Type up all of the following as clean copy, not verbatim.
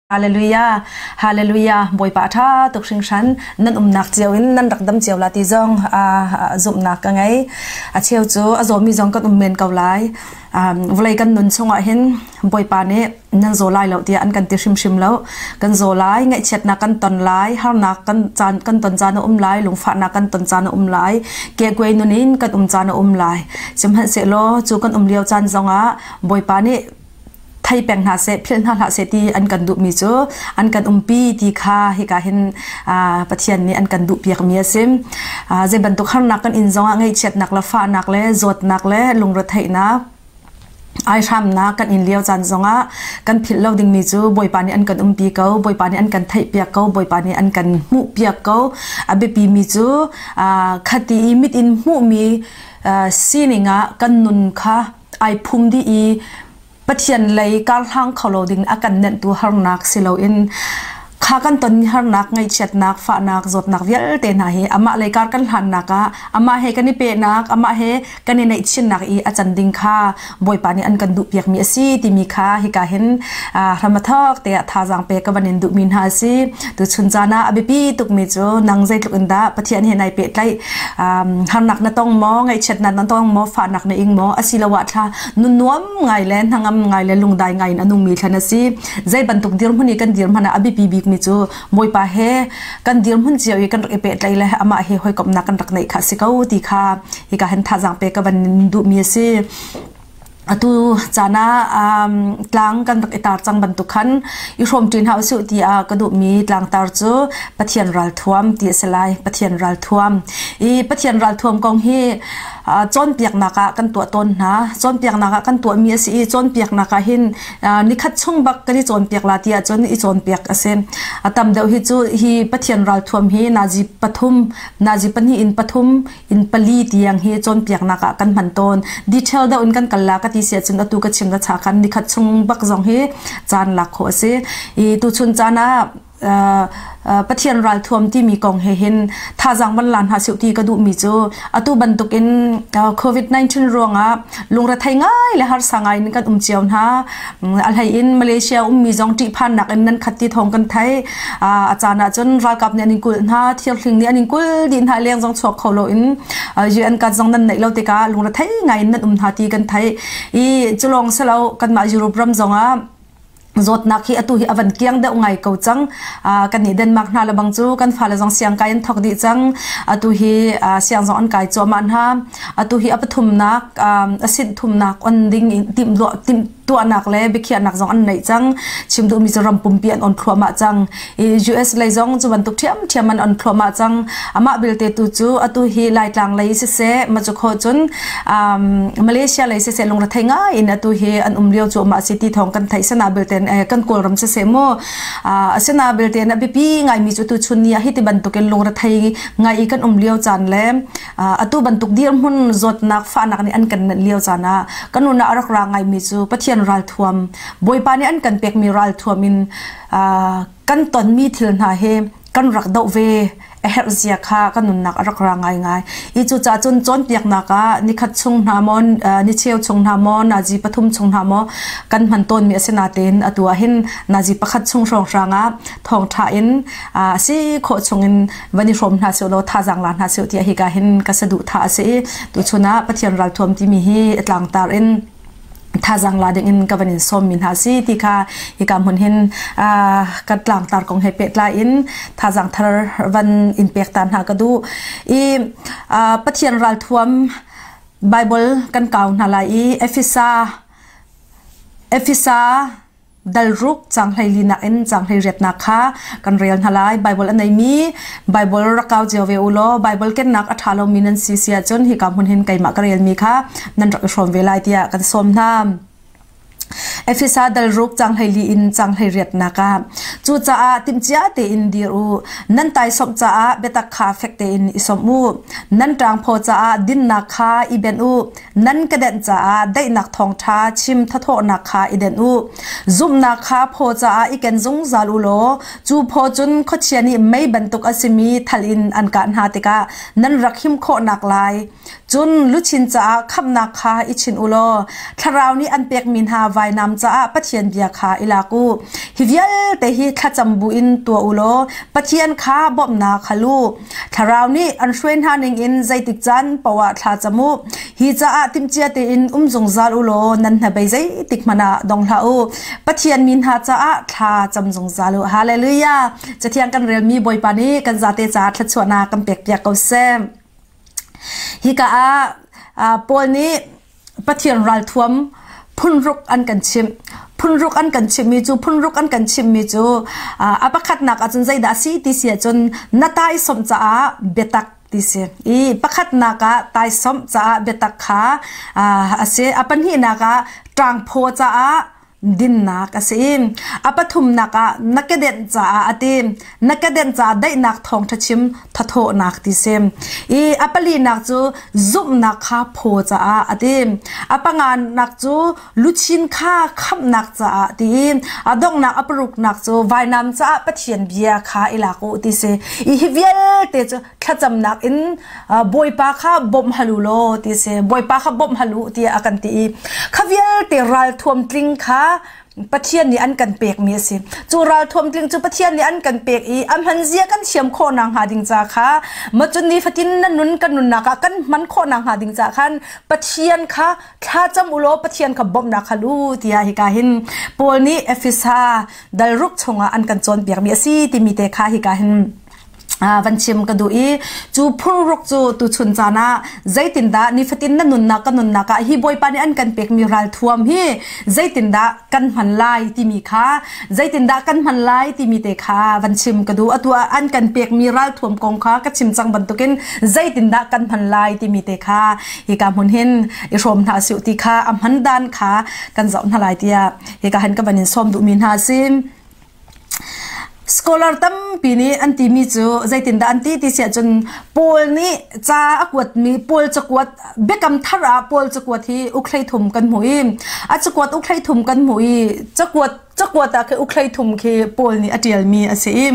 Hallelujah Hallelujah Bawipa tha tuk hringhran nan umnak cio in nan rak dam cio la ti zong zumhnak ka ngei a cheu cu a zawmi zong kan um men ko lai vawlei kan nun chungah hin Bawipa nih nan zaw lai lo tiah an kan ti hrimhrim lo kan zaw lai ngaihchiatnak kan ton lai harnak kan caan kan ton caan a um lai lungfahnak kan ton caan a um lai kehkuai nun in kan um caan a um lai sihmanhsehlaw cu kan um lio caan zongah Bawipa nih thei peng hna seh philh hna hlah seh ti an kan duhmi cu an kan umpi ti kha hika hin Pathian nih an kan duhpiakmi a si. Zei bantuk harnak kan in zongah ngaihchiatnak le fahnak le zawtnak le lungretheihnak aihramnak kan in lio caan zongah kan philh lo dingmi cu Bawipa nih an kan umpi ko, Bawipa nih an kan theihpiak ko, Bawipa nih an kan hmuhpiak ko. A biapimi cu khati i mit in hmuhmi sining ah kan nun kha ai phum dih i Pathian lei karhlang kho lo ding a kan nenhtu harnak si loin kha kan ton harnak ngaihchiatnak fahnak zawtnak vialte hna hi amah lei kar kan hlannak ah amah he kan i pehnak amah he kan i neihchinnak i a can ding kha Bawipa nih an kan duhpiakmi a si timi kha hika hin hramathok te ah thazaang pe ka van in duhmi hna a si tuchun caan ah a biapi tukmi cu nang zeitluk in dah Pathian he nai pehtlaih harnak na tong maw ngaihchiatnak na tong maw fahnak na ing maw asiloah thla nun nuam ngai le hnangam ngai le lungdai ngai in a nungmi thlan a si zei bantuk dirhmun i kan dirhmun ah a biapi bikmi cu Bawipa he kan dirhmun cio i kan rak i pehtlaih le amah he hawikomhnak kan rak neih kha si ko ti kha hika hin thazaang pe ka van duhmi a si Atu caan ah tlang kan rak i tar cang bantuk khan i hrawmṭi hna usih tiah ka duhmi tlangtar cu Pathian ralthuam ti a si lai. Pathian ralthuam. I Pathian ralthuam kong hi cawnpiaknak ah kan tuah tawn hna. Cawnpiaknak ah kan tuahmi a si i cawnpiaknak ah hin nikhat chung bak kan i cawnpiak la ti ahcun i cawnpiak a si. A tam deuh hi cu hi Pathian ralthuam hi nazi pathum, nazi pahnih in pathum in pali tiang hi cawnpiaknak ah kan hman tawn. Detail deuh in kan kal la ka ti si ahcun atu ka chim ka cha khan nikhat chung bak zong hi caan lak khawh a si. I tuchun caan ah Pathian ralthuam timi kong he hin thazaang van la hna sih ti ka duhmi cu atu bantukin COVID-19 ruangah lungrethei ngai le harsa ngai in kan um cio hna. A hlei in Malaysia ummi zong ṭihphannak in nan khat ti thawng kan thei. A caan ah cun ralkap nih an in kulh hna, thirhling nih an in kulh dih hna leng zong chuak kho loin UN card zong nan neih lo tikah lungrethei ngai in nan um hna ti kan theih. I culawng si lo kanmah Europe ram zongah zawtnak hi atu hi a van kiang deuh ngai ko cang. Kan nih Denmark hna le bang cu kan fale zong siang kai an thawk dih cang. Atu hi siang zong an kai cuahmah hna. Atu hi a pathumnak a sinh thumnak on ding in timh timh tuahnak le biakhiahnak zong an neih cang. Chim duhmi cu ram pumpi an on thluahmah cang. I US lei zong cu bantuk ṭhiamṭhiam an on thluahmah cang. Amah belte tu cu atu hi Laitlang lei siseh, ma cu kho cun Malaysia lei siseh lungrethei ngai in atu hi an um lio cu mah si ti thawng kan theih sana belte kan Kawlram siseh mu asina belte a biapi ngaimi cu tu chun ni ah hi ti bantukin lungrethei ngai i kan um lio caan le atu bantuk dirhmun zawtnak fahnak nih an kan nenh lio caan ah kan nun ah a rak ra ngaimi cu Pathian ralthuam Bawipa nih an kan pekmi ralthuam in kan tonmi thil hna hi kan rak doh ve a herh zia kha kan nunnak a rak ra ngaingai. I cucaah cun cawnpiaknak ah nikhat chung hna maw ni cheu chung hna maw nazi pathum chung hna maw kan hman tawnmi a si natein atu ah hin nazi pakhat chung hrawnghrang ah thawngṭha in si khawh chungin van i hrawm hna seh law thazaang la hna seh tiah hika hin ka saduhthah a si i tuchun ah Pathian ralthuam timi hi tlangtar in thazaang la ding in ka van in sawm mi hna si ti kha hika hmun hin ka tlangtar kong he pehtlai in thazaang thar van in pek ta hna ka duh i Pathian ralthuam Bible kan kau hna lai i Efesa Efesa dalruk cang hleili nak in cang hleiriatnak kha kan rel hna lai Bible a neimi Bible rak kau cio ve u law Bible kennak a ṭha lomi nan si si ahcun hika hmun hin keimah ka relmi kha nan rak i hrawm ve lai tiah kan sawm hna. Efesa dalruk cang hleili in cang hleiriatnak ah cucaah timhcia tein dir u nan taisawmh caah biatak kha fek tein i sawmh u nan ṭangphaw caah dinnak kha i benh u Nan ka denh caah daihnak thawngṭha chim thathawhnak kha i denh u. Zumhnak kha phaw caah i ken zungzal u law cu phaw cun khuachia nih mei bantuk a simi thal in an kah hna tikah nan rak him khawhnak lai. Cun luchin caah khamhnak kha i chin u law Thlarau nih an pekmi hna vainam caah Pathian bia kha i lak u. Hi vialte hi thlacam buin tuah u law Pathian kha bawmhnak hal u. Thlarau nih an hruai hna ningin zeitik caan paoh ah thla cam u. Hi caah timhcia tein um zungzal u law nan hnabei zeitik hmanh ah dong hlah u. Pathian mi hna caah thla cam zungzal u. Hallelujah! Cathiang kan relmi Bawipa nih kan zate caah thluachuahnak kan pekpiak ko seh. Hika ah Paul nih Pathian ralthuam phunruk an kan chimh. Phunruk an kan chimhmi cu phunruk an kan chimhmi cu a pakhatnak ahcun zeidah a si ti si ahcun na taisawmh caah biatak ti si. I pakhatnak ah taisawmh caah biatak kha a si. A pahnihnak ah ṭangphaw caah dinnak a si. A pathumnak ah na kedenh caah a ti. Na kedenh caah daihnak thawngṭha chim thathawhnak ti si. I a palinak cu zumhnak kha phaw caah a ti. A panganak cu luchin kha khamhnak caah ti. A donghnak a paruknak cu vainam caah Pathian bia kha i lak u ti si. I hi vialte cu thlacamnak in Bawipa kha bawmh hal u law ti si. Bawipa kha bawmh hal u tiah a kan ti i kha vialte ralthuam tling kha Pathian nih an kan pekmi a si. Cu ralthuam tling cu Pathian nih an kan pek i a hman zia kan thiam khawh nakhnga ding ca kha macun nifatin na nun kan nunnak ah kan hman khawh nakhnga ding ca khan Pathian kha thlacam u law Pathian kha bawmhnak hal u tiah hika hin Paul nih Efesa dalruk chungah an kan cawnpiakmi a si timi te kha hika hin van chim ka duh i cu phurruk cu tuchun caan ah zeitindah nifatin na nunnak ka nunnak ah hi Bawipa nih an kan pekmi ralthuam hi zeitindah kan hman lai timi kha zeitindah kan hman lai timi te kha van chim ka duh. Atu ah an kan pekmi ralthuam kong kha ka chim cang bantukin zeitindah kan hman lai timi te kha hika hmun hin i hrawm hna siu ti kha a hman dan kha kan zoh hna lai tiah hika hin ka van in sawm duhmi hna si. Scholar tampi nih an timi cu zeitindah an ti ti siah cun Paul nih ca a kuatmi Paul cakuat Biakam Thar ah Paul cakuat hi uk 13 kan hmuh i a cakuat uk 13 kan hmuh i cakuat cakuat ah khi uk 13 khi Paul nih a ṭialmi a si i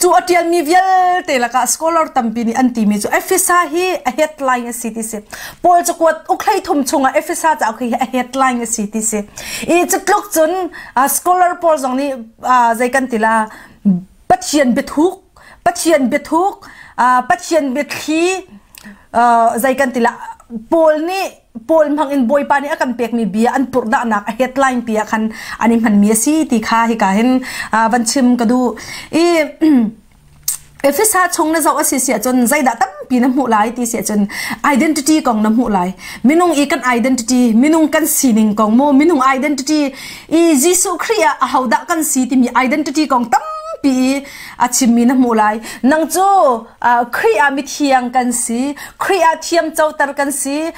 cu a ṭialmi vialte lakah scholar tampi nih an timi cu Efesa hi a headline a si ti si. Paul cakuat uk 13 chungah Efesa cauk hi a headline a si ti si. I cutluk cun scholar pawl zong nih zei kan ti la Pathian biathuk Pathian biathuk Pathian biathli zei kan ti la Paul nih Paul hmang in Bawipa nih a kan pekmi bia an purhdahnak a headline pi ah khan an i hmanmi a si ti kha hika hin van chim ka duh i Efesa chung na zoh a si si ahcun zeidah tampi na hmuh lai ti si ahcun identity kong na hmuh lai. Minung i kan identity, minung kan sining kong maw, minung identity i Jesuh Khrih ah ahodah kan si timi identity kong tampi i a chimmi na hmuh lai. Nang cu Khrih ah mithiang kan si, Khrih ah thiamcoter kan si,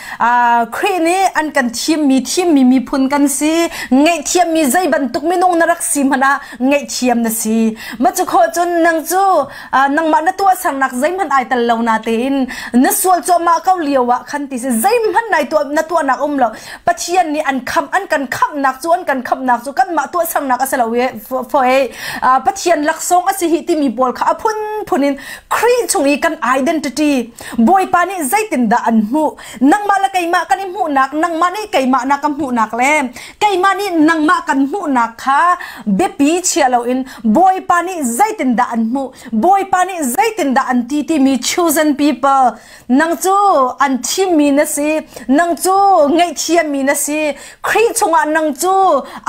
Khrih nih an kan thimmi, thimmi miphun kan si, ngaihthiammi zei bantuk minung na rak si hmanh ah ngaihthiam na si. Ma cu khawh cun nang cu nangmah na tuahsernak zeihmanh ai tel lo na tein na sual cuahmah ko lio ah khan ti si zeihmanh nai tuah na tuahnak um lo. Pathian nih an khamh an kan khamhnak cu an kan khamhnak cu kanmah tuahsernak a si lo i fo e Pathian laksawng a si hi timi pawl kha a phunphun in Khrih chung i kan identity Bawipa nih zeitindah an hmuh nangmah le keimah kan i hmuhnak nangmah nih keimah na ka hmuhnak le keimah nih nangmah kan hmuhnak kha biapi chia loin Bawipa nih zeitindah an hmuh Bawipa nih zeitindah an ti timi chosen people nang cu an thimmi na si nang cu ngaihthiammi na si Khrih chungah nang cu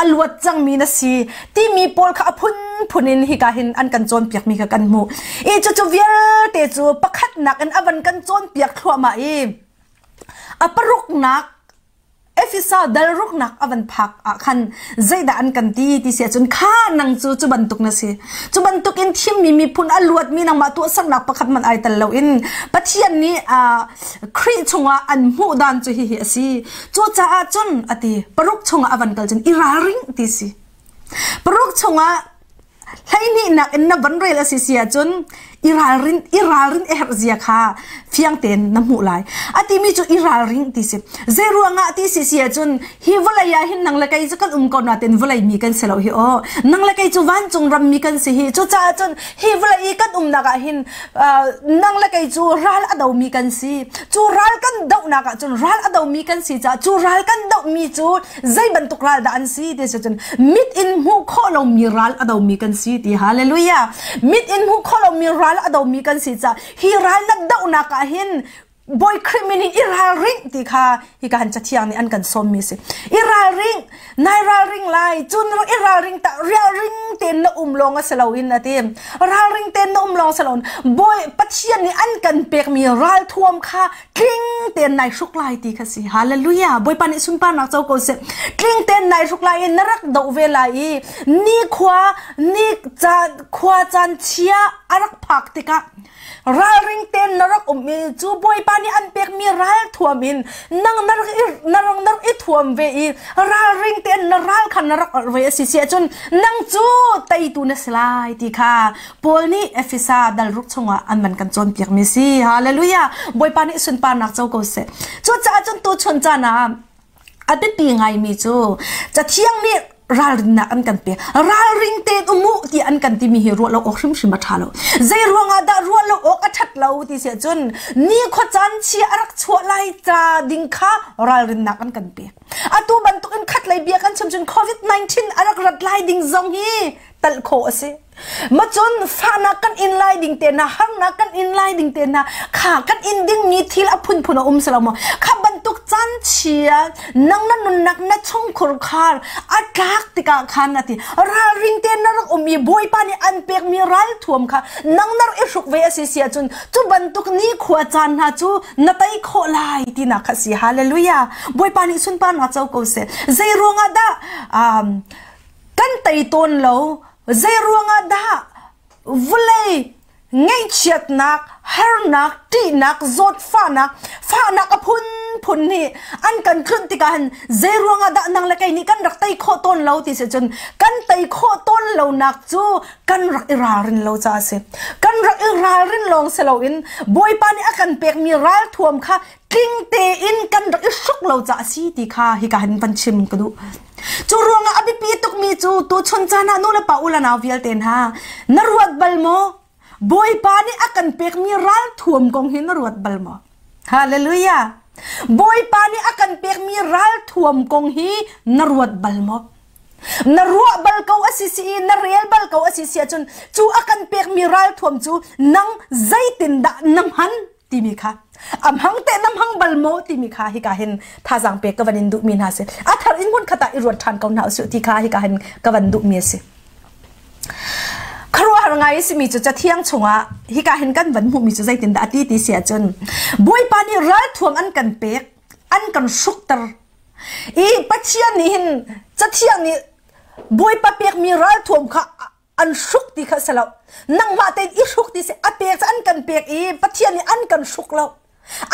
a luat cangmi na si timi pawl kha a phunphun in hika hin an kan cawnpiakmi kha kan hmuh i cucu vialte cu pakhatnak in a van kan cawnpiak thluahmah i a paruknak Efesa dal ruknak a van phak ah khan zeidah an kan ti ti si ahcun kha nang cu cu bantuk na si cu bantuk in thimmi miphun a luatmi nangmah tuahsernak pakhat man ai tel loin Pathian nih Khrih chungah an hmuh dan cu hihi a si cucaah cun a ti paruk chungah a van kal cun i ralring ti si paruk chungah 12 nak in na van rel a si si ahcun I ralrin i ralrin a herh zia kha fiang tein na hmuh lai. A timi cu i ralring ti si. Zei ruangah ti si si ahcun hi vawlei ah hin nang le kei cu kan um ko nain vawlei mi kan si lo hi aw. Nang le kei cu vancung ram mi kan si hi. Cucaah cun hi vawlei i kan umnak ah hin nang le kei cu ral a domi kan si. Cu ral kan dohnak ah cun ral a domi kan si caah cu ral kan dohmi cu zei bantuk ral dah an si ti si cun mit in hmuh khawh lomi ral a domi kan si ti hallelujah mit in hmuh khawh lomi ral a domi kan si caah hi ral na dohnak ah hin Bawi Khrih min in i ralring ti kha hi ka han cathiang nih an kan sawmmi si. I ralring, nai ralring lai, cun i ralring ta ralring tein na um lawng a si lo in a ti. Ralring tein na um lawng si lo in Bawi Pathian nih an kan pekmi ralthuam kha tling tein nai hruk lai ti kha si. Hallelujah. Bawipa nih sunparnak co ko seh. Tling tein nai hruk lai i na rak doh ve lai i ni khua ni caan khua caan chia a rak phak tikah ralring tein na rak um i cu Bawipa nih an pekmi ral thuam in nang na rak i na rak na rak i thuam ve i ralring tein na ral kha na rak orh ve a si si ahcun nang cu teitu na si lai ti kha Paul nih Efesa dal ruk chungah an man kan cawnpiak mi si. Hallelujah. Bawipa nih sunparnak co ko seh. Cucaah cun tuchun caan ah a biapi ngaimi cu Cathiang nih ralrinnak an kan pek. Ralring tein um u ti an kan timi hi ruah lo awk hrimhrim a ṭha lo. Zei ruangah dah ruah lo awk a ṭhat lo ti si ahcun ni khua caan chia a rak chuah lai ca ding kha ralrinnak an kan pek. Atu bantukin khat lei bia kan chim cun COVID-19 a rak rat lai ding zong hi talh khawh a si. Macun fahnak kan in lai ding te na harnak kan in lai ding te na kha kan in ding mi thil a phunphun a um selo maw kha bantuk caan chia nang na nunnak na chungkhur khar a tlak tikah khan ati ralring te na rak um i bawipa nih an pek mi ral thuam kha nang na rak i hruk ve a si si ahcun cu bantuk ni khua caan hna cu na tei khawh lai tinak kha si hallelujah bawipa nih sunparnak co ko seh zei ruangah dah um, kan tei tawn lo zei ruangah dah vawlei ngaihchiatnak harnak ṭihnak zawtfahnak fahnak a phunphun nih an kan tlunh tikah hin zei ruangah dah nang le kei nih kan rak tei khawh tawn lo ti si cun kan tei khawh tawn lonak cu kan rak i ralrin lo caah a si kan rak i ralrin lawng si loin Bawipa nih a kan pekmi ralthuam kha tling tein kan rak i hruk lo caah a si ti kha hika hin van chim ka duh. Cu ruangah a biapi tukmi cu tuchun caan ah nu le pa u le nau vialte hna na ruat bal maw? Bawipa nih a kan pekmi ralthuam kong hi na ruat bal maw? Hallelujah! Bawipa nih a kan pekmi ralthuam kong hi na ruat bal maw? Na ruah bal ko a si si i na rel bal ko a si si ahcun cu a kan pekmi ralthuam cu nang zeitindah na hman? Timi kha a hmang te na hmang bal maw timi kha hika hin thazaang pek ka van in duhmi hna si a thar in hmun khat ah i ruat ṭhan ko hna usih ti kha hika hin ka van duhmi a si khuaruahhar ngai a simi cu cathiang chungah hika hin kan van hmuhmi cu zeitindah a ti ti si ahcun Bawipa nih ralthuam an kan pek an kan hrukter i Pathian nih hin cathiang nih Bawipa pekmi ralthuam kha an hruk ti kha si lo nangmah tein i hruk ti si a pek an kan pek i Pathian nih an kan hruk lo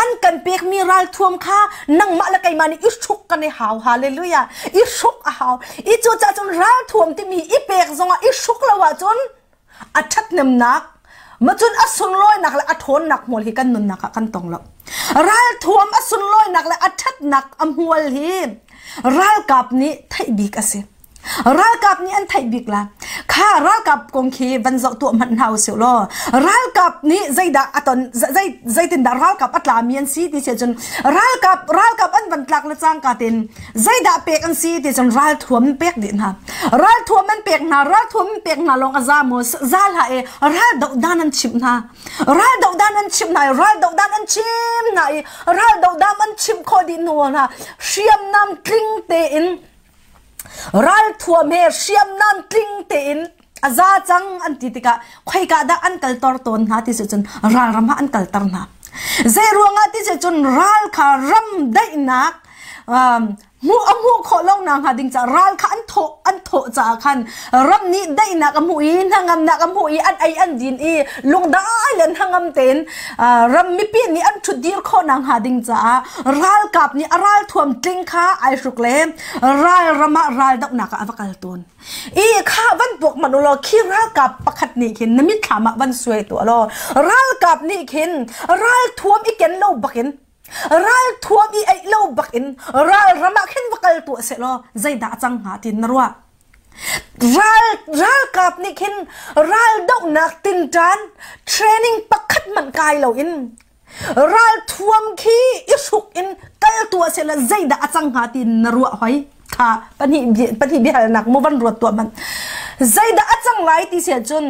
an kan pekmi ralthuam kha nangmah le keimah nih i hruk kan i hau hallelujah i hruk a hau i cu caah cun ralthuam timi i pek zongah i hruk lo ahcun a ṭhathnemnak macun a sunlawinak le a ṭhawnnak hmual hi kan nunnak ah kan tong lo ralthuam a sunlawinak le a ṭhatnak a hmual hi ralkap nih theih bik a si Ralkap nih an theih bik la. Kha ralkap kong khi van zoh tuah hmanh hna usih law ralkap nih zeidah a ton zei zeitindah ralkap a tlami an si ti si cun ralkap ralkap an van tlak le cangka tein zeidah pek an si ti cun ralthuam pek dih hna. Ralthuam an pek hna ralthuam an pek hna lawng a za maw za hlah e ral doh dan an chimh hna. Ral doh dan an chimh hna i ral doh dan an chim hna i ral doh dan an chimh khawh dih hnu hna hriamnam tling tein Ralthuam he hriamnam tling tein a za cang an ti tikah khoika dah an kalter tawn hna ti cun ralram ah an kalter hna. Zei ruangah ti cun ral kha ram daihnak um, Hmuh a hmuh khawh lo nak hnga ding caah ral kha an thawh an thawh caah khan ram nih daihnak a hmuh i hnangamnak a hmuh i an ei an din i lungdai le hnangam tein ram mipi nih an ṭhutdir khawh nak hnga ding caah ralkap nih a ralthuam tling kha ai hruk le ral ram ah ral dohnak ah a va kal tawn. I kha van puak hmanh ulaw khi ralkap pakhat nih khin na mitthlam ah van suai tuah law ralkap nih khin ralthuam i ken lo bakin Ralthuam i eih lo bakin ralram ah khin va kal tuah sehlaw zeidah a cang hnga ti na ruah? Ral ralkap nih khin raldohnak tinṭan training pakhat hmanh kai loin ralthuam khi i hruk in kal tuah sehlaw zeidah a cang hnga ti na ruah hoi? Kha pahnih pahnih biahalnak mu van ruat tuah hmanh. Zeidah a cang lai ti si ahcun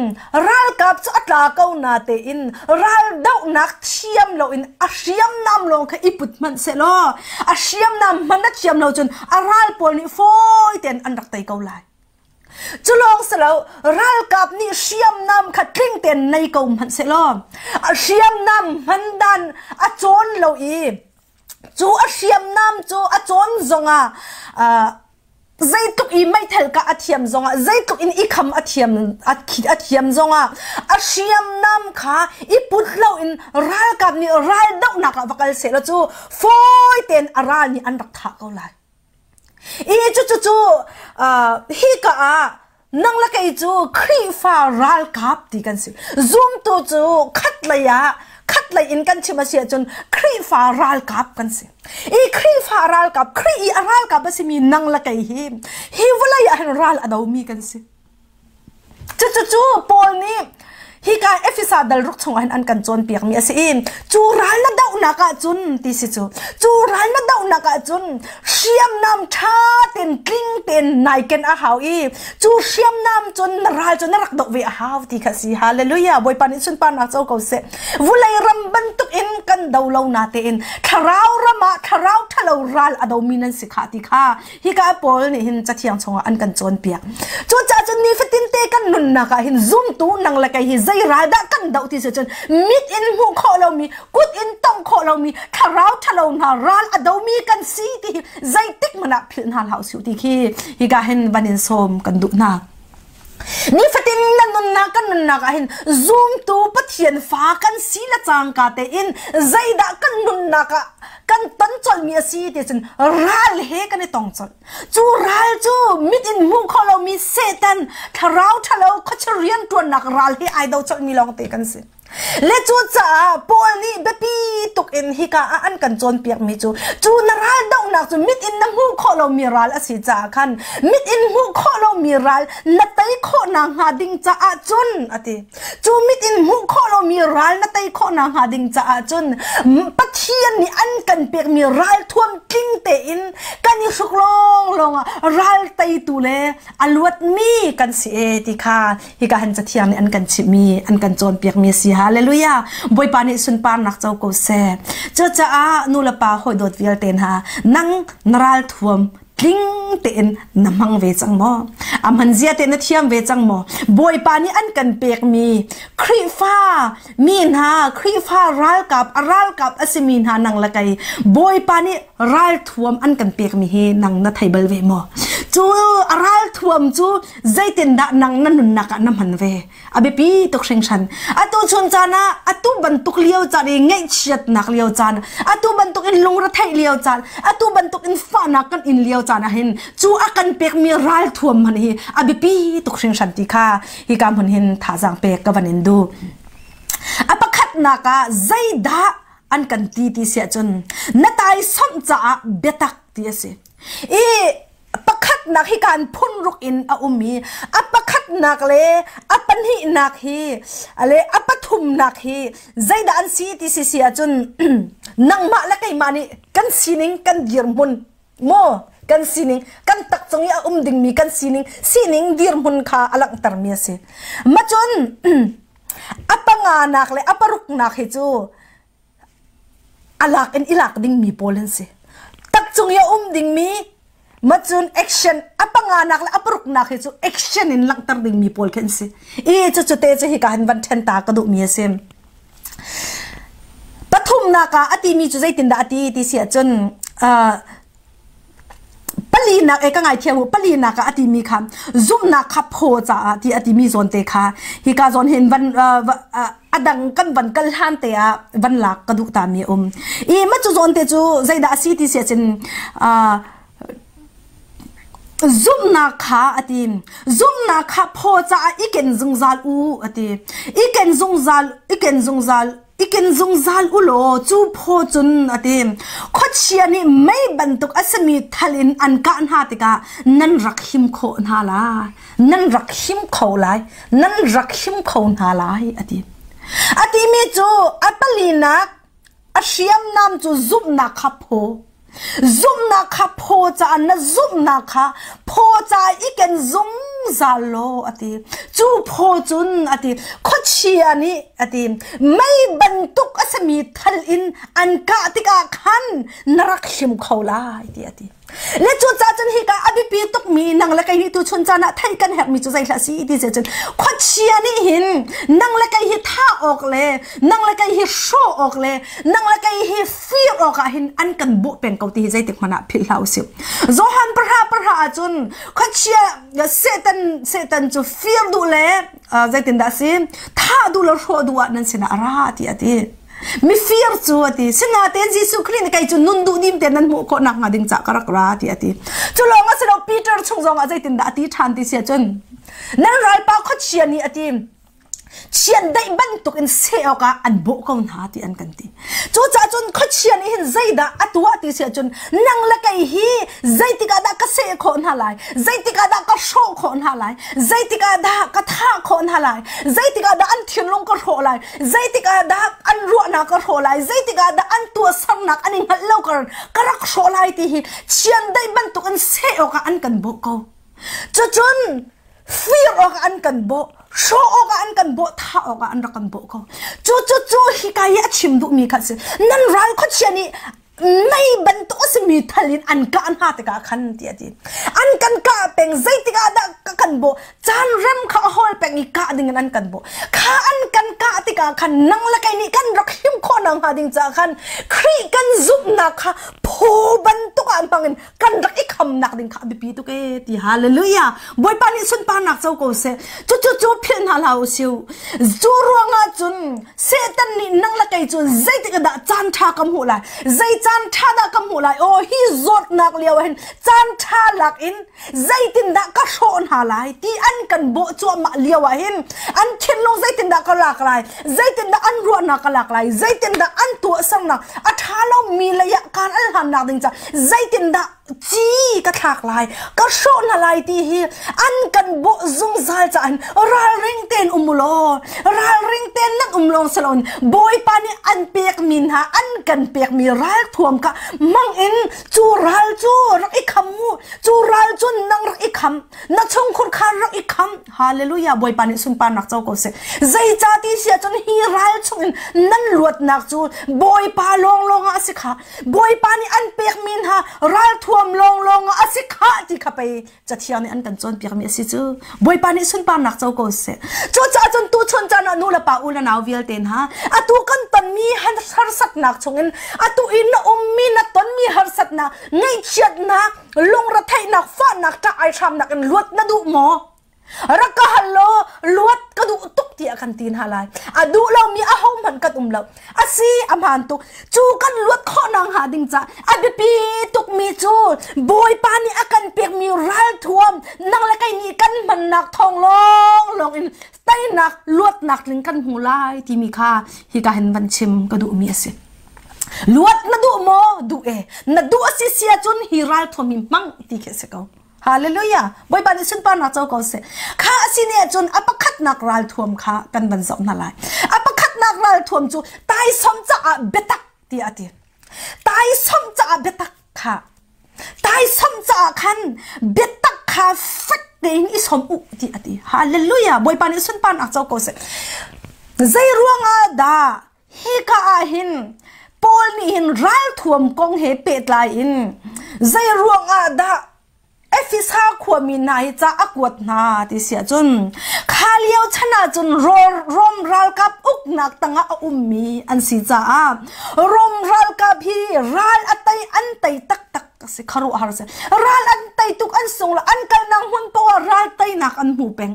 ralkap cu a tla ko na tein raldohnak thiam loin a hriamnam lawng kha i put hmanh sehlaw a hriamnam hman a thiam lo cun a ral pawl nih fawi tein an rak tei ko lai. Cu lawng si lo ralkap nih hriamnam kha tling tein nei ko hmanh sehlaw a hriamnam hman dan a cawn lo i Cu a hriamnam cu a cawn zongah zeitluk i meithal kah a thiam zongah zeitluk in i kham a thiam a thiam zongah a hriamnam kha i put loin ralkap nih raldohnak ah va kal sehlaw cu fawi tein a ral nih an rak thah ko lai. I cucu cu hika ah nang le kei cu Khrihfa ralkap ti kan si. Zumtu cu khatlei ah khatlei in kan chim a si ahcun Khrihfa ralkap kan si. I Khrihfa ralkap, Khrih i a ralkap a simi nang le kei hi hi vawlei ah hin ral a domi kan si. Cucu Paul nih hika Efesa dal ruk chungah hin an kan cawnpiakmi a si i cu ral na dohnak ahcun ti si cu cu ral na dohnak ahcun hriamnam ṭha tein tling tein nai ken a hau i cu hriamnam cun na ral cu na rak doh ve a hau ti kha si hallelujah Bawipa nih sunparnak co ko seh vulei ram bantuk in kan do lo na tein thlarau ram ah thlarau ṭhalo ral a domi nan si kha ti kha Hika Paul nih hin cathiang chungah an kan cawnpiak. Cucaah cun nifatin te kan nunnak ah hin zumtu nang le kei hi zei ral dah kan doh ti si cun mit in hmuh khawh lomi, kut in tongh khawh lomi, thlarau ṭhalo hna ral a domi kan si ti hi zeitik hmanh ah philh hna hlah usih ti khi hika hin van in sawm kan duh hna. Nifatin na nunnak kan nunnak ah hin zumtu Pathian fa kan si le cangka tein zeidah kan nunnak ah kan ton colhmi a si ti cun ral he kan i tong colh. Cu ral cu mit in hmuh khawh lomi Satan thlarau ṭhalo khuachia rianṭuannak ral he ai do colhmi lawngte kan si. Le cucaah Paul nih biapi tuk in hika ah an kan cawnpiakmi cu cu na ral dohnak cu mit in na hmuh khawh lomi ral a si caah khan mit in hmuh khawh lomi ral na tei khawh nakhnga ding caah cun a ti. Cu mit in hmuh khawh lomi ral na tei khawh nakhnga ding caah cun Pathian nih an kan pekmi ralthuam tling tein kan i hruk lawnglawng ah ral teitu le a luatmi kan si e ti kha hika han cathiang nih an kan chimhmi an kan cawnpiakmi a si hallelujah bawipa nih sunparnak co ko seh cucaah nu le pa hawi dawt vialte hna nang na ral thuam tling tein na hmang ve cang maw a hman zia te na thiam ve cang maw bawipa nih an kan pekmi Khrihfa mi hna Khrihfa ralkap a ralkap a simi hna nang le kei bawipa nih ralthuam an kan pekmi hi nang na thei bal ve maw cu a ralthuam cu zeitindah nang na nunnak ah na hman ve a biapi tuk hringhran atu chun caan ah atu bantuk lio caan i ngaihchiatnak lio caan atu bantuk in lungretheih lio caan atu bantuk in fahnak kan in lio caan ah hin cu a kan pekmi ralthuam man hi a biapi tuk hringhran ti kha hika hmun hin thazaang pek ka van in duh a pakhatnak ah zeidah an kan ti ti siah cun na taisawmh caah biatak ti a si i pakhatnak hi kan phun ruk in a um i a pakhatnak le a pahnihnak hi le a pathumnak hi zeidah an si ti si si ahcun nangmah le keimah nih kan sining kan dirhmun maw kan sining kan tak cung i a um dingmi kan sining sining dirhmun kha a langhtermi a si macun a panganak le a paruknak hi cu a lak in i lak dingmi pawl an si. Takcung i a um dingmi macun action a panganak le a paruknak hi cu action in langhter dingmi pawl khi an si. I cucu te cu hika hin van ṭhen ta ka duhmi a si. Pathumnak ah a timi cu zeitindah a ti ti si ahcun. Palinak e ka ngaithiam u palinak ah a timi kha zumhnak kha phaw caah ti a timi zawn te kha hika zawn hin van a dang kan van kal hlan te ah van lak ka duh ta mi um. I ma cu zawn te cu zeidah a si ti si ahcun zumhnak kha a ti. Zumhnak kha phaw caah i ken zungzal u a ti. I ken zungzal i ken zungzal i ken zungzal u law cu phaw cun a ti. Khuachia nih mei bantuk a simi thal in an kah hna tikah nan rak him khawh hna lai. Nan rak him kho lai. Nan rak him kho hna lai a ti. A timi cu a palinak a hriamnam cu zumhnak kha phaw. Zumhnak kha phaw caah na zumhnak kha phaw caah i ken zungzal law a ti. Cu phaw cun a ti. Khuachia nih a ti. Mei bantuk a simi thal in an kah tikah khan na rak him kho lai ti a ti. Le cucaah cun hika a biapi tukmi nang le kei nih tuchun caan ah theih kan herhmi cu zei hlah si ti si cun khuachia nih hin nang le kei hi thah awk le nang le kei hi hrawh awk le nang le kei hi fir awk ah hin an kan bawh peng ko ti hi zeitik hmanh ah philh hlah usih. Johan pahra pahra ahcun khuachia Satan Satan cu fir duh le zeitindah si thah duh le hrawh duh ah nan sinah a ra ti a ti. Mifir cu a ti. Sinain Jesuh Khrih nih kei cu nun duhdim te nan hmuh khawh nakhnga ding ca ka rak ra ti a ti. Cu lawng a si lo Peter chung zong ah zeitindah a ti ṭhan ti si ahcun nan ralpa khuachia nih a ti chiandeih bantuk in seh awkah an bawh ko hna ti an kan ti. Cucaah cun khuachia nih hin zeidah a tuah ti si ahcun nang le kei hi zeitik ah dah ka seh khawh hna lai, zeitik ah dah ka hrawh khawh hna lai, zeitik ah dah ka thah khawh hna lai, zeitik ah dah an thinlung ka hrawh lai, zeitik ah dah an ruahnak ka hrawh lai zeitik ah dah an tuahsernak an i hngalh lo kar ka rak hrawh lai ti hi chiandeih bantuk in seh awkah an kan bawh ko cucun fir awkah an kan bawh hrawh awkah an kan bawh thah awkah an rak kan bawh ko cu cu cu hika hi a chim duhmi kha si nan ral khuachia nih mei bantuk a simi thal in an kah hna tikah khan ti a ti an kan kah peng zeitik ah dah ka kan bawh caan rem kha a hawl peng i kah ding in an kan bawh kha an kan kah tikah khan nang le kei nih kan rak him khawh nak hnga ding caah khan Khrih kan zumhnak kha phaw bantuk ah hmang in kan rak i khamnak ding kha a biapi tuk ee ti hallelujah Bawipa nih sunparnak co ko seh cu cu cu philh hna hlah u siu cu ruangah cun Satan nih nang le kei cu zeitik dah caan ṭha ka hmuh lai zei caan ṭha dah ka hmuh lai aw hi zawtnak lio ah hin caan ṭha lak in zeitindah ka hrawh hna lai ti an kan bawh cuahmah lio ah hin an thinlung zeitindah ka lak lai zeitindah an ruahnak ka lak lai zeitindah an tuahsernak a ṭha lomi lei ah kaan al hlannak ding ca zeitindah ci ka thlak lai ka hrawh hna lai ti hi an kan bawh zungzal caah ralring tein um law ralring tein nan um lawng salon bawipa nih an pekmi hna an kan pekmi ralthuam kha mang in cu ral cu rak i kham mu cu ral cu nang rak i kham na chungkhur kha rak i kham hallelujah bawipa nih sunparnak co ko seh zeicati sia cun hi ral chungin nan luatnak cu bawipa lawnglawng ah a si kha Bawipa nih an pekmi hna ralthuam lawnglawng ah a si khah ti kha pei cathiang nih an kan cawnpiakmi a si cu. Bawipa nih sunparnak co ko seh. Cucaah cun tuchun caan ah nu le pa u le nau vialte hna atu kan tonmi harsatnak chungin atu in na ummi na tonmi harsatnak ngaihchiatnak lungretheihnak fahnak ṭah ai hramnak in luat na duh maw? Rak ka hal law luat ka duh tuk tiah kan ti hna lai. A duh lomi ahohmanh kan um lo. A si a hmaan tuk. Cu kan luat khawh nak hnga ding ca a biapi tukmi cu Bawipa nih a kan pekmi ralthuam nang le kei nih kan hmannak thawng lawnglawng in teinak luatnak tling kan hmu lai timi kha hika hin van chim ka duhmi a si. Luat na duh maw? Duh e. Na duh a si si ahcun hi ralthuam hi hmang ti khi a si ko. Hallelujah. Bawipa nih sunparnak co ko seh. Kha a si ne ahcun a pakhatnak ralthuam kha kan van zoh hna lai. A pakhatnak ralthuam cu taisawm caah biatak tiah a ti. Taisawm caah biatak kha taisawm caah khan biatak kha fek tein i sawm u ti a ti. Hallelujah. Bawipa nih sunparnak co ko seh. Zei ruangah dah hika ah hin Paul nih hin ralthuam kong he pehtlai in zei ruangah dah Efesa khuami hna hi ca a kuat hna ti si ahcun kha lio chan ahcun Rom ralkap uknak tangah a ummi an si caah Rom ralkap hi ral a tei an tei taktak. a si, khuaruahhar a si. Ral an tei tuk an sung lo, an kalnak hmun poah ah ral teinak an hmu peng.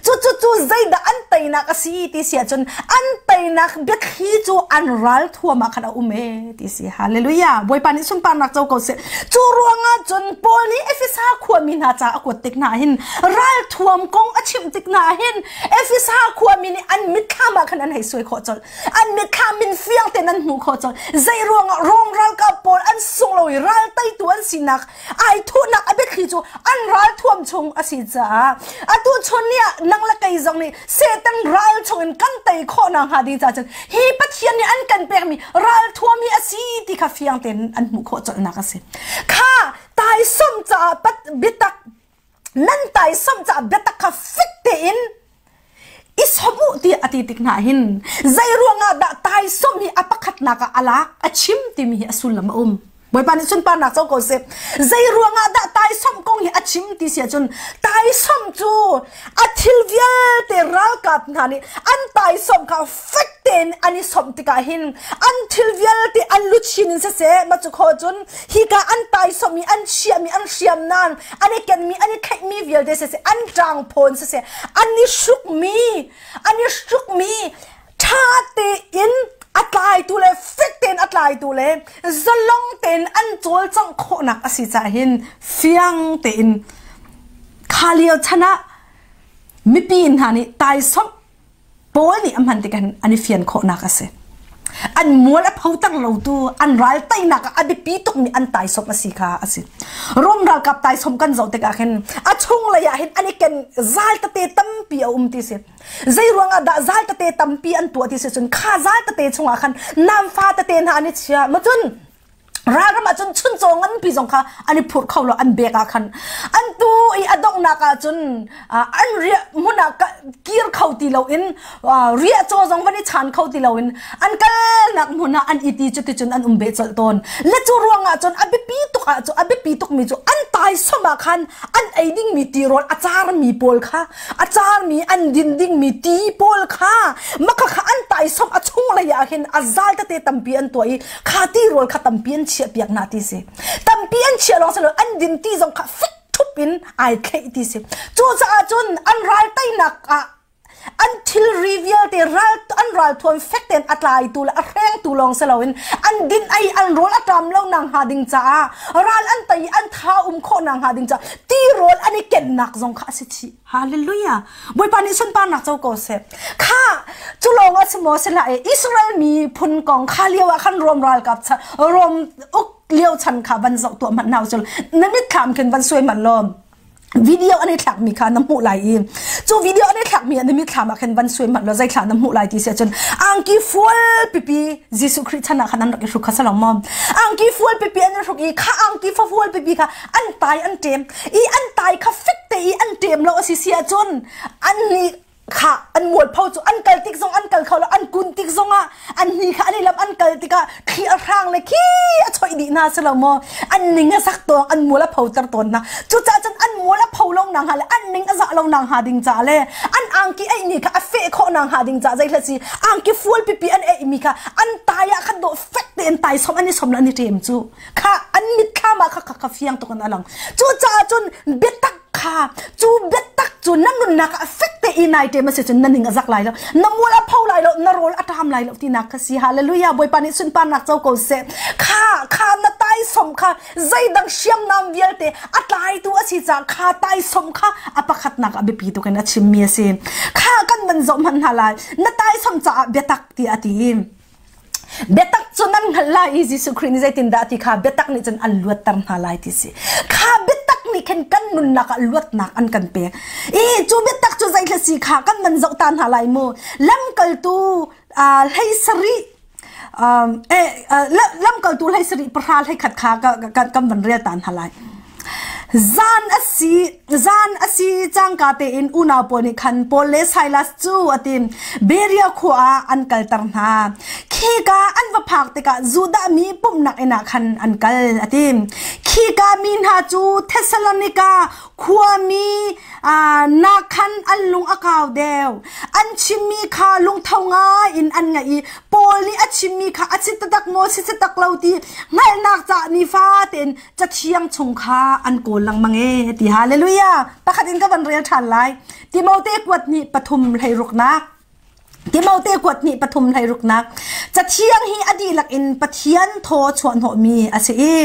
Cu cu cu zeidah an teinak a si ti si ahcun an teinak biathli cu an ral thuam ah khan a um e ti si. Hallelujah. Bawipa nih sunparnak co ko seh. Cu ruangah cun Paul nih Efesa khuami hna ca a kuat tik hna hin ral thuam kong a chimh tik hna hin Efesa khuami nih an mitthlam ah khan an hei suai khawh colh. An mitthlam in fiang tein an hmuh khawh colh. Zei ruangah Rom ralkap pawl an sung lo i ral teitu an sinak ai thuhnak a biathli cu an ral thuam chung a si caah atu chun ni ah nang le kei zong nih Satan ral chung in kan tei khawh nak hnga ding caah cun hi Pathian nih an kan pekmi ral thuam hi a si ti kha fiang tein an hmuh khawh colhnak a si. Kha taisawm caah biatak nan taisawm caah biatak kha fik tein i som u tiah a ti tik hna hin zei ruangah dah taisawm hi a pakhatnak ah a lak a chim timi hi a sullam a um. Bawipa nih sunparnak co ko seh. Zei ruangah dah taisawm kong hi a chim ti si ahcun taisawm cu a thil vialte ralkap hna nih an taisawm kha fek tein an i sawmh tikah hin an thil vialte an luchin in siseh ma cu kho cun hika an taisawm i an chiahmi an hriamnam an i kenmi an i thlaihmi vialte siseh an ṭangphawn siseh an i hrukmi an i hrukmi ṭha tein a tlaitu le fek tein a tlaitu le zalong tein an cawlcangh khawhnak a si caah hin fiang tein kha lio chan ah mipi hna nih taisawmh Paul nih a hman tikah an i fian khawhnak a si. An mual a pho ter lotu an ral teinak ah a biapi tukmi an taisawmh a si kha a si. Rom ralkap taisawmh kan zoh tikah hin a chunglei ah hin an i ken zal tete tampi a um ti si. Zei ruangah dah zal tete tampi an tuah ti si cun kha zal tete chungah khan namfa tete hna an i chia. Ma cun ralram ah cun chuncaw nganpi zong kha an i phurh kho lo an bek ah khan an tu i a donghnak ah cun an riah hmun ah kir kho ti loin riah caw zong van i chan kho ti loin an kalnak hmun ah an iti cu ti cun an um beh colh tawn le cu ruangah cun a biapi tuk ah cu a biapi tuk mi cu an taisom ah khan an ei dingmi tirawl a carmi pawl kha a carmi an din dingmi ti pawl kha maka kha an taisom a chunglei ah hin a zal tete tampi an tuah i kha tirawl kha tampi an chiah piak na ti si tampi an chiah lawng silo an din ti zong kha fik thup in ai thleih ti si cucaah cun an ral teinak ah an thilri vialte ral an ralthuam fek tein a tlaitu le a hrengtu lawng si loin an din ei an rawl a ṭam lo nak hnga ding caah ral an tei an tha um khawh nak hnga ding caah ti rawl an i kennak zong kha a si chih hallelujah bawipa nih sunparnak co ko seh kha cu lawng a si maw si hlah Israel mi phun kong kha lio ah khan Rom ralkap Rom uk lio chan kha van zoh tuah hmanh hna usih na mitthlam khin van suai hmanh law video an i thlakmi kha na hmuh lai i cu video an i thlakmi an i thlam ah khin van suai hmanh law zei thla na hmuh lai ti si ahcun angki fual pipi Jesuh Khrih chan ah khan an rak i hruk kha salong maw angki fual pipi an i hruk i kha angki fa fual pipi kha an tai an ṭem i an tai kha fik te i an ṭem lo a si si ahcun an nih kha an mualpho cu an kal tik zong an kal kho lo an kun tik zong ah an hni kha an i lam an kal tikah thli a hrang le khi a choih dih hna si lo maw an ning a sak tawn an mual a pho ter tawn hna cucaah cun an mual a pho lo nak hnga le an ning a zah lo nak hnga ding ca le an angki eih mi kha a feh khawh nak hnga ding ca zei hla si angki fual pipi an eih mi kha an tai ah khan dawh fek tein tai som an i som le an i ṭem cu kha an mitthlam ah kha kha fiang tuk in a lang cucaah cun biatak kha cu biatak cu na nunnak ah fek te i nai ṭem a si cun na ning a zak lai lo na mual a pho lai lo na rawl a ṭam lai lo tinak kha si hallelujah bawipa nih sunparnak co ko seh kha kha na taisom kha zeidang hriamnam vialte a tlaitu a si caah kha taisom kha a pakhatnak ah biapi tuk in a chimmi a si kha kan van zoh hmanh hna lai na taisom caah biatak ti a ti Biatak cu nan hngalh lai i Jesuh Khrih nih zeitindah ti kha biatak nih cun an luatter hna lai ti si. Kha biatak nih khin kan nunnak ah luatnak an kan pek. I cu biatak cu zeithla si kha kan van zoh ta hna lai mu. Lamkaltu hlei sarih lamkaltu hlei sarih pahra hlei khat kha kan van rel ta hna lai. Zan a si zan a si cangka tein unau pawl nih khan Paul le Silas cu a ti Berea khua ah an kalter hna. Khika an va phak tikah Judah mi pumhnak inn ah khan an kal a ti. Khi Khika mi hna cu Thessalonika khuami nakkhan an lung a kau deuh. An chimmi kha lungtho ngai in an ngaih i Paul nih a chimmi kha a si taktak maw si taktak lo ti hngalhnak caah nifa tein cathiang chung kha an kawl lengmang e ti. Hallelujah! Pakhat in ka van rel ṭhan lai. Timote kuat nih pathum hleiruknak. Timote kuat nih pathum hleiruknak. Cathiang hi a dihlak in Pathian thaw chuahhnawhmi a si i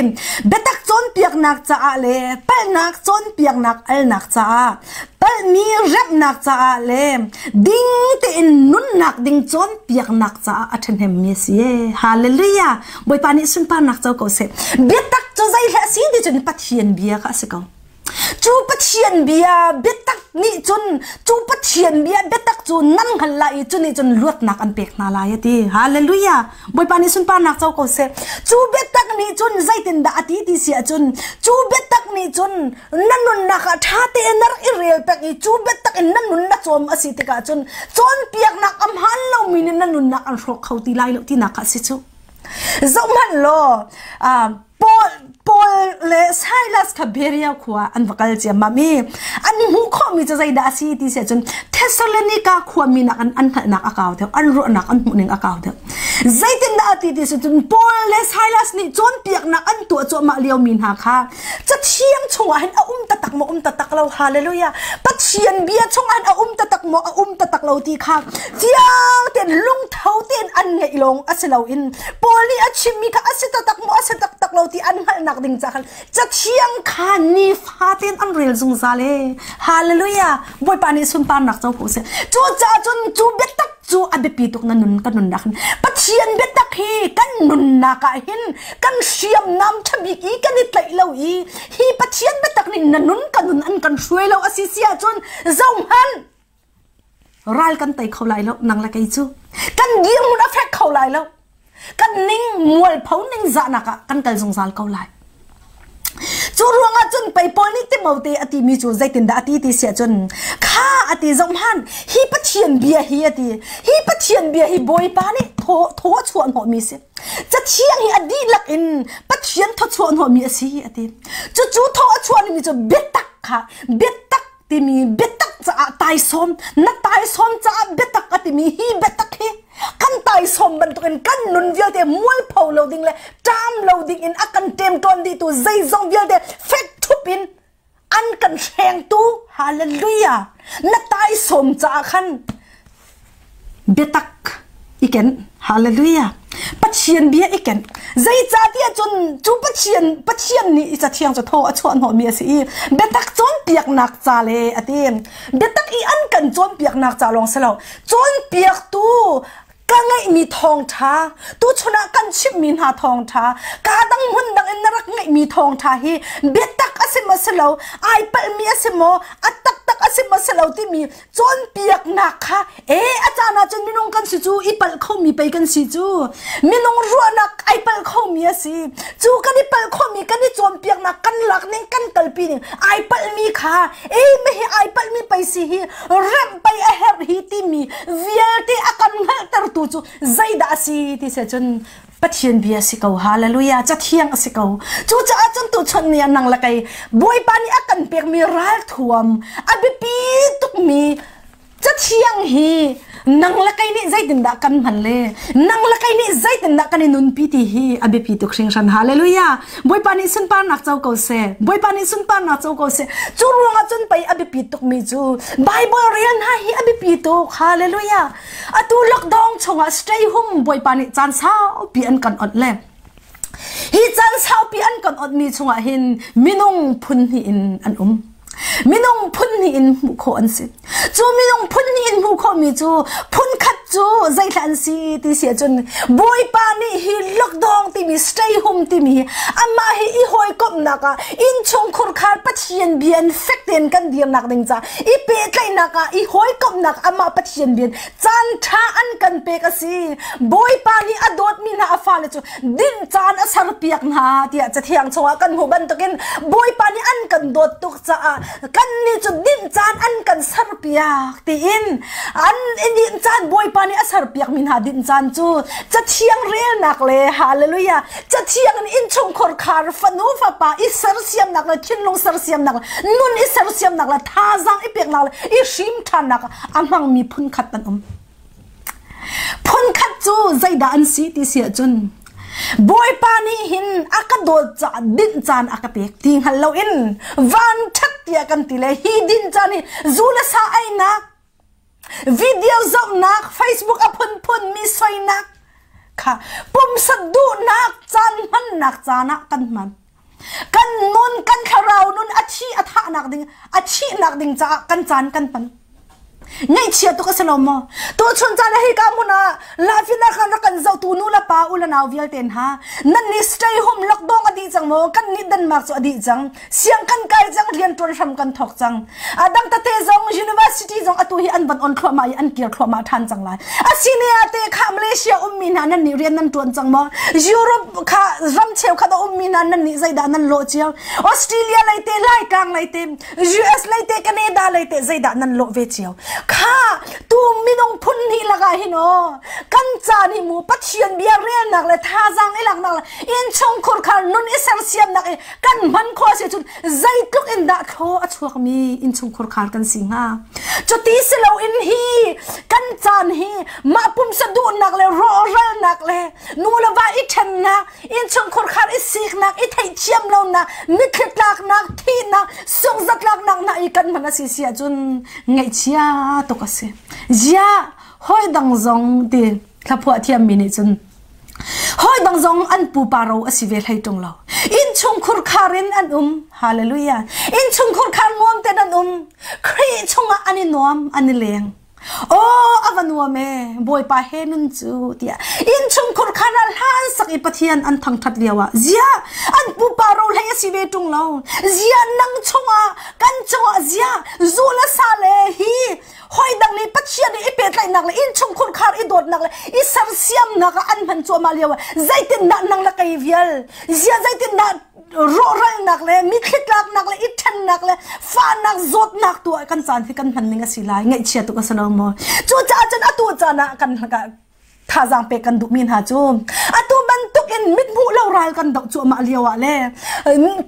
biatak cawnpiaknak caah le palhnak cawnpiaknak alnak caah palhmi remhnak caah le ding tein nunnak ding cawnpiaknak caah a ṭhahnemmi a si ee. Hallelujah! Bawipa nih sunparnak co ko seh. Biatak cu zei hleh a si ti cun Pathian bia kha a si ko. Cu Pathian bia biatak nih cun cu Pathian bia biatak cu nan hngal lai i cu nih cun luatnak an pek hna lai a ti. Hallelujah! Bawipa nih sunparnak co ko seh. Cu biatak nih cun zeitindah a ti ti si ahcun cu biatak nih cun na nunnak ah ṭha tein na rak i rel peng i cu biatak in na nun na cawm a si tikah cun cawnpiaknak a hmaan lomi nih na nunnak an hrawk kho ti lai lo tinak a si cu. Zohhmanh law, Paul, Paul le Silas kha Berea khua an va kal ciammam i an hmuh khawhmi cu zeidah a si ti si ahcun Thessalonica khuami nak an an hngalhnak a kau deuh, an ruahnak an hmuhning a kau deuh. Zeitindah a ti ti si cun Paul le Silas nih cawnpiaknak an tuah cuahmah liomi hna kha Cathiang chungah hin a um taktak maw um taktak lo hallelujah Pathian bia chungah hin a um taktak maw a um taktak lo ti kha fiang tein lungtho tein an ngeih lawng a si loin Paul nih a chimmi kha a si taktak maw a si taktak lo ti an hngalhnak ding ca khan cathiang kha nifa tein an rel zungzal e hallelujah Bawipa nih sunparnak co ko seh cucaah cun cu biatak cu a biapi tuk na nun kan nunnak hin Pathian biatak hi kan nunnak ah hin kan hriamnam ṭhabik i kan i tlaih lo i hi Pathian biatak nih na nun ka nun an kan hruai lo a si si ahcun zohhmanh ral kan tei kho lai lo nang le kei cu kan dirhmun a fek kho lai lo kan ning mualpho ning zahnak ah kan kal zungzal ko lai Cu ruangah cun pei Paul nih Timote a timi cu zeitindah a ti ti si ahcun kha a ti zohhmanh hi Pathian bia hi a ti hi Pathian bia hi Bawipa nih thaw thaw a chuah hnawhmi si cathiang hi a dihlak in Pathian thaw chuah hnawhmi a si a ti cucu thaw a chuahmi cu biatak kha biatak timi biatak caah taisawm na taisawm caah biatak a timi hi biatak hi kan taisawm bantukin kan nun vialte mualpho lo ding le ṭam lo ding in a kan ṭemṭawn dihtu zeizong vialte fek ṭhup in an kan hrengtu hallelujah na taisawm caah khan biatak i ken hallelujah Pathian bia i ken zeicahtiah cun cu Pathian Pathian nih i cathiang cu thaw a chuah hnawhmi a si i biatak cawnpiaknak ca le a ti biatak i an kan cawnpiaknak ca lawng si lo cawnpiaktu ka ngeihmi thawngṭha tuchun ah kan chimhmi hna thawngṭha ka dang hmun dang in na rak ngeihmi thawngṭha hi biatak a si maw si lo ai palhmi a si maw a taktak a si maw si lo timi cawnpiaknak kha e a caan ah cun minung kan si cu i palh khomi pei kan si cu minung ruahnak ai palh khomi a si cu kan i palh khomi kan i cawnpiaknak kan lak ning kan kalpi ning ai palhmi kha e me hi ai palhmi pei si hi remh pei a herh hi timi vialte a kan hngalhtertu cu zeidah a si ti se cun Pathian bia si ko hallelujah cathiang a si ko cucaah cun tuchun ni ah nang le kei Bawipa nih a kan pekmi ralthuam a biapi tukmi cathiang hi nang le kei nih zeitindah kan hman le nang le kei nih zeitindah kan i nunpi ti hi a biapi tuk hringhran hallelujah Bawipa nih sunparnak co ko seh Bawipa nih sunparnak co ko seh cu ruangah cun pei a biapi tukmi cu Bible rel hna hi a biapi tuk hallelujah Atu lockdown chungah stay home Bawipa nih caan saupi an kan onh le hi caan saupi an kan onhmi chungah hin minung phun hnih in an um. Minung phun hnih in hmuh khawh an si. Cu minung phun hnih in hmuh khawhmi cu phun khat cu zeithla an si ti si ahcun Bawipa nih hi lockdown timi stay home timi hi amah hi i hawikomhnak ah innchungkhur khar Pathian bia in fek tein kan dirnak ding ca i pehtlaihnak ah i hawikomhnak amah Pathian bia caan ṭha an kan pek a si Bawipa nih a dawtmi hna a fale cu dinh caan a serpiak hna tiah cathiang chungah kan hmuh bantukin Bawipa nih an kan dawt tuk caah kannih cu dinh caan an kan serpiak tiin an i dinh caan Bawipa nih a serpiakmi hna dinh caan cu Cathiang relnak le hallelujah Cathiang in innchungkhar khar fanu fapa i sersiamnak le thinlung sersiamnak le nun i sersiamnak le thazaang i peknak le i hrim ṭhannak a hmangmi phunkhat an um. Phunkhat cu zeidah an si ti si ahcun Bawipa nih hin a ka dawt caah dinh caan a ka pek ti hngal loin van ṭhat tiah kan ti le hi dinh caan hi zu le sa einak video zohnak Facebook a phunphun mi soinak kha pumsa duhnak caan hmannak caan ah kan hman. Kan nun kan thlarau nun a thi a thahnak ding a thihnak ding caah kan caan kan hman. Ngaihchia tuk a si lo maw? Tuchun caan ah hika hmun ah Lafina kan rak kan zohtu nu le pa u le nau vialte hna nan nih stay home lockdown a dih cang maw? Kan nih Denmark cu a dih cang. Siang kan kai cang rian ṭuan hram kan thawk cang. A dang tete zong university zong atu hi an van on thluahmah i an kir thluahmah ṭhan cang lai. Asinia te kha Malaysia ummi hna nan nih rian nan ṭuan cang maw? Europe kha ram cheukhat a ummi hna nan nih zeidah nan lawh cio? Australia lei te, Laitlang lei te, US lei te, Canada lei te zeidah nan lawh ve cio? Kha tu minung phun hnih lakah hin aw kan caan hi mu Pathian bia relnak le thazaang i laknak le innchungkhur khar nun i sersiamnak i kan hman khawh si cun zeitluk in dah thlaw a chuakmi innchungkhur khar kan si hnga cuti si loin hi kan caan hi mah pumsa duhnak le rawhralnak le nu le va i ṭhennak innchungkhur khar i siknak i theihthiam lonak mitthli tlaknak thihnak sungzatlaknak hna i kan hman a si si ahcun ngaihchia tuk a si ziah hawi dang zong ti thlaphuah thiammi nih cun Hawi dang zong an pupa ro a si ve hlei ṭung lo. Innchungkhur khar in an um. Hallelujah. Innchungkhur khar nuam ten an um. Khrih chungah an i nuam, an i leng. Oh, a va nuam e, Bawipa he nun cu tiah. Innchungkhur khar ah hlan sak i Pathian an thangṭhat lio ah ziah an pupa ro hlei a si ve ṭung lo. Ziah nang chungah, kan chungah ziah zu le sa le hi hoi dang nih Pathian i pehtlaihnak le innchungkhur khar i dawtnak le i sersiamnak ah an hman cuahmah lio ah zeitindah nang le kei vial zia zeitindah rawhralnak le mitthli tlaknak le i ṭhennak le fahnak zawtnak tu ah kan caan hi kan hman ning a si lai ngaihchia tuk a si lo maw cucaah cun atu caan ah kan thazaang pek kan duhmi hna cu atu bantuk in mithmuh lo ral kan doh cuahmah lio ah le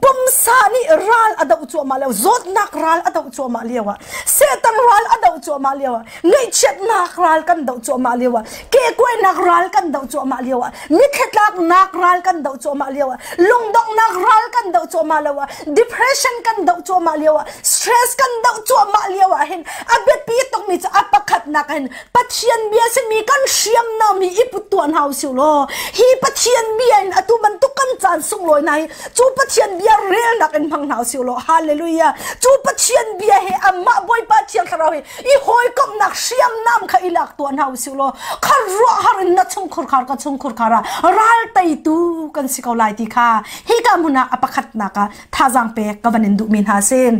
pumsa nih ral a doh cuahmah lio zawtnak ral a doh cuahmah lio ah Satan ral a doh cuahmah lio ah ngaihchiatnak ral kan doh cuahmah lio ah kekuainak ral kan doh cuahmah lio ah mitthlitlaknak ral kan doh cuahmah lio ah lungdonghnak ral kan doh cuahmah lio ah depression kan doh cuahmah lio ah stress kan doh cuahmah lio ah hin a biapi tukmi cu a pakhatnak hin Pathian bia simi kan hriamnam hi i put tuah hna usih law hi Pathian bia in atu bantuk kan caan sunglawi hna hi cu Pathian bia relnak in hmang hna usih law hallelujah cu Pathian bia he amah Bawipa Thiang Thlarau he i hawikomhnak hriamnam kha i lak tuah hna usih law khar ruah har in na chungkhur khar ka chungkhur khar ah ral teitu kan si ko lai ti kha hi ka hmun ah a pakhatnak ah thazaang pek ka van in duhmi hna sin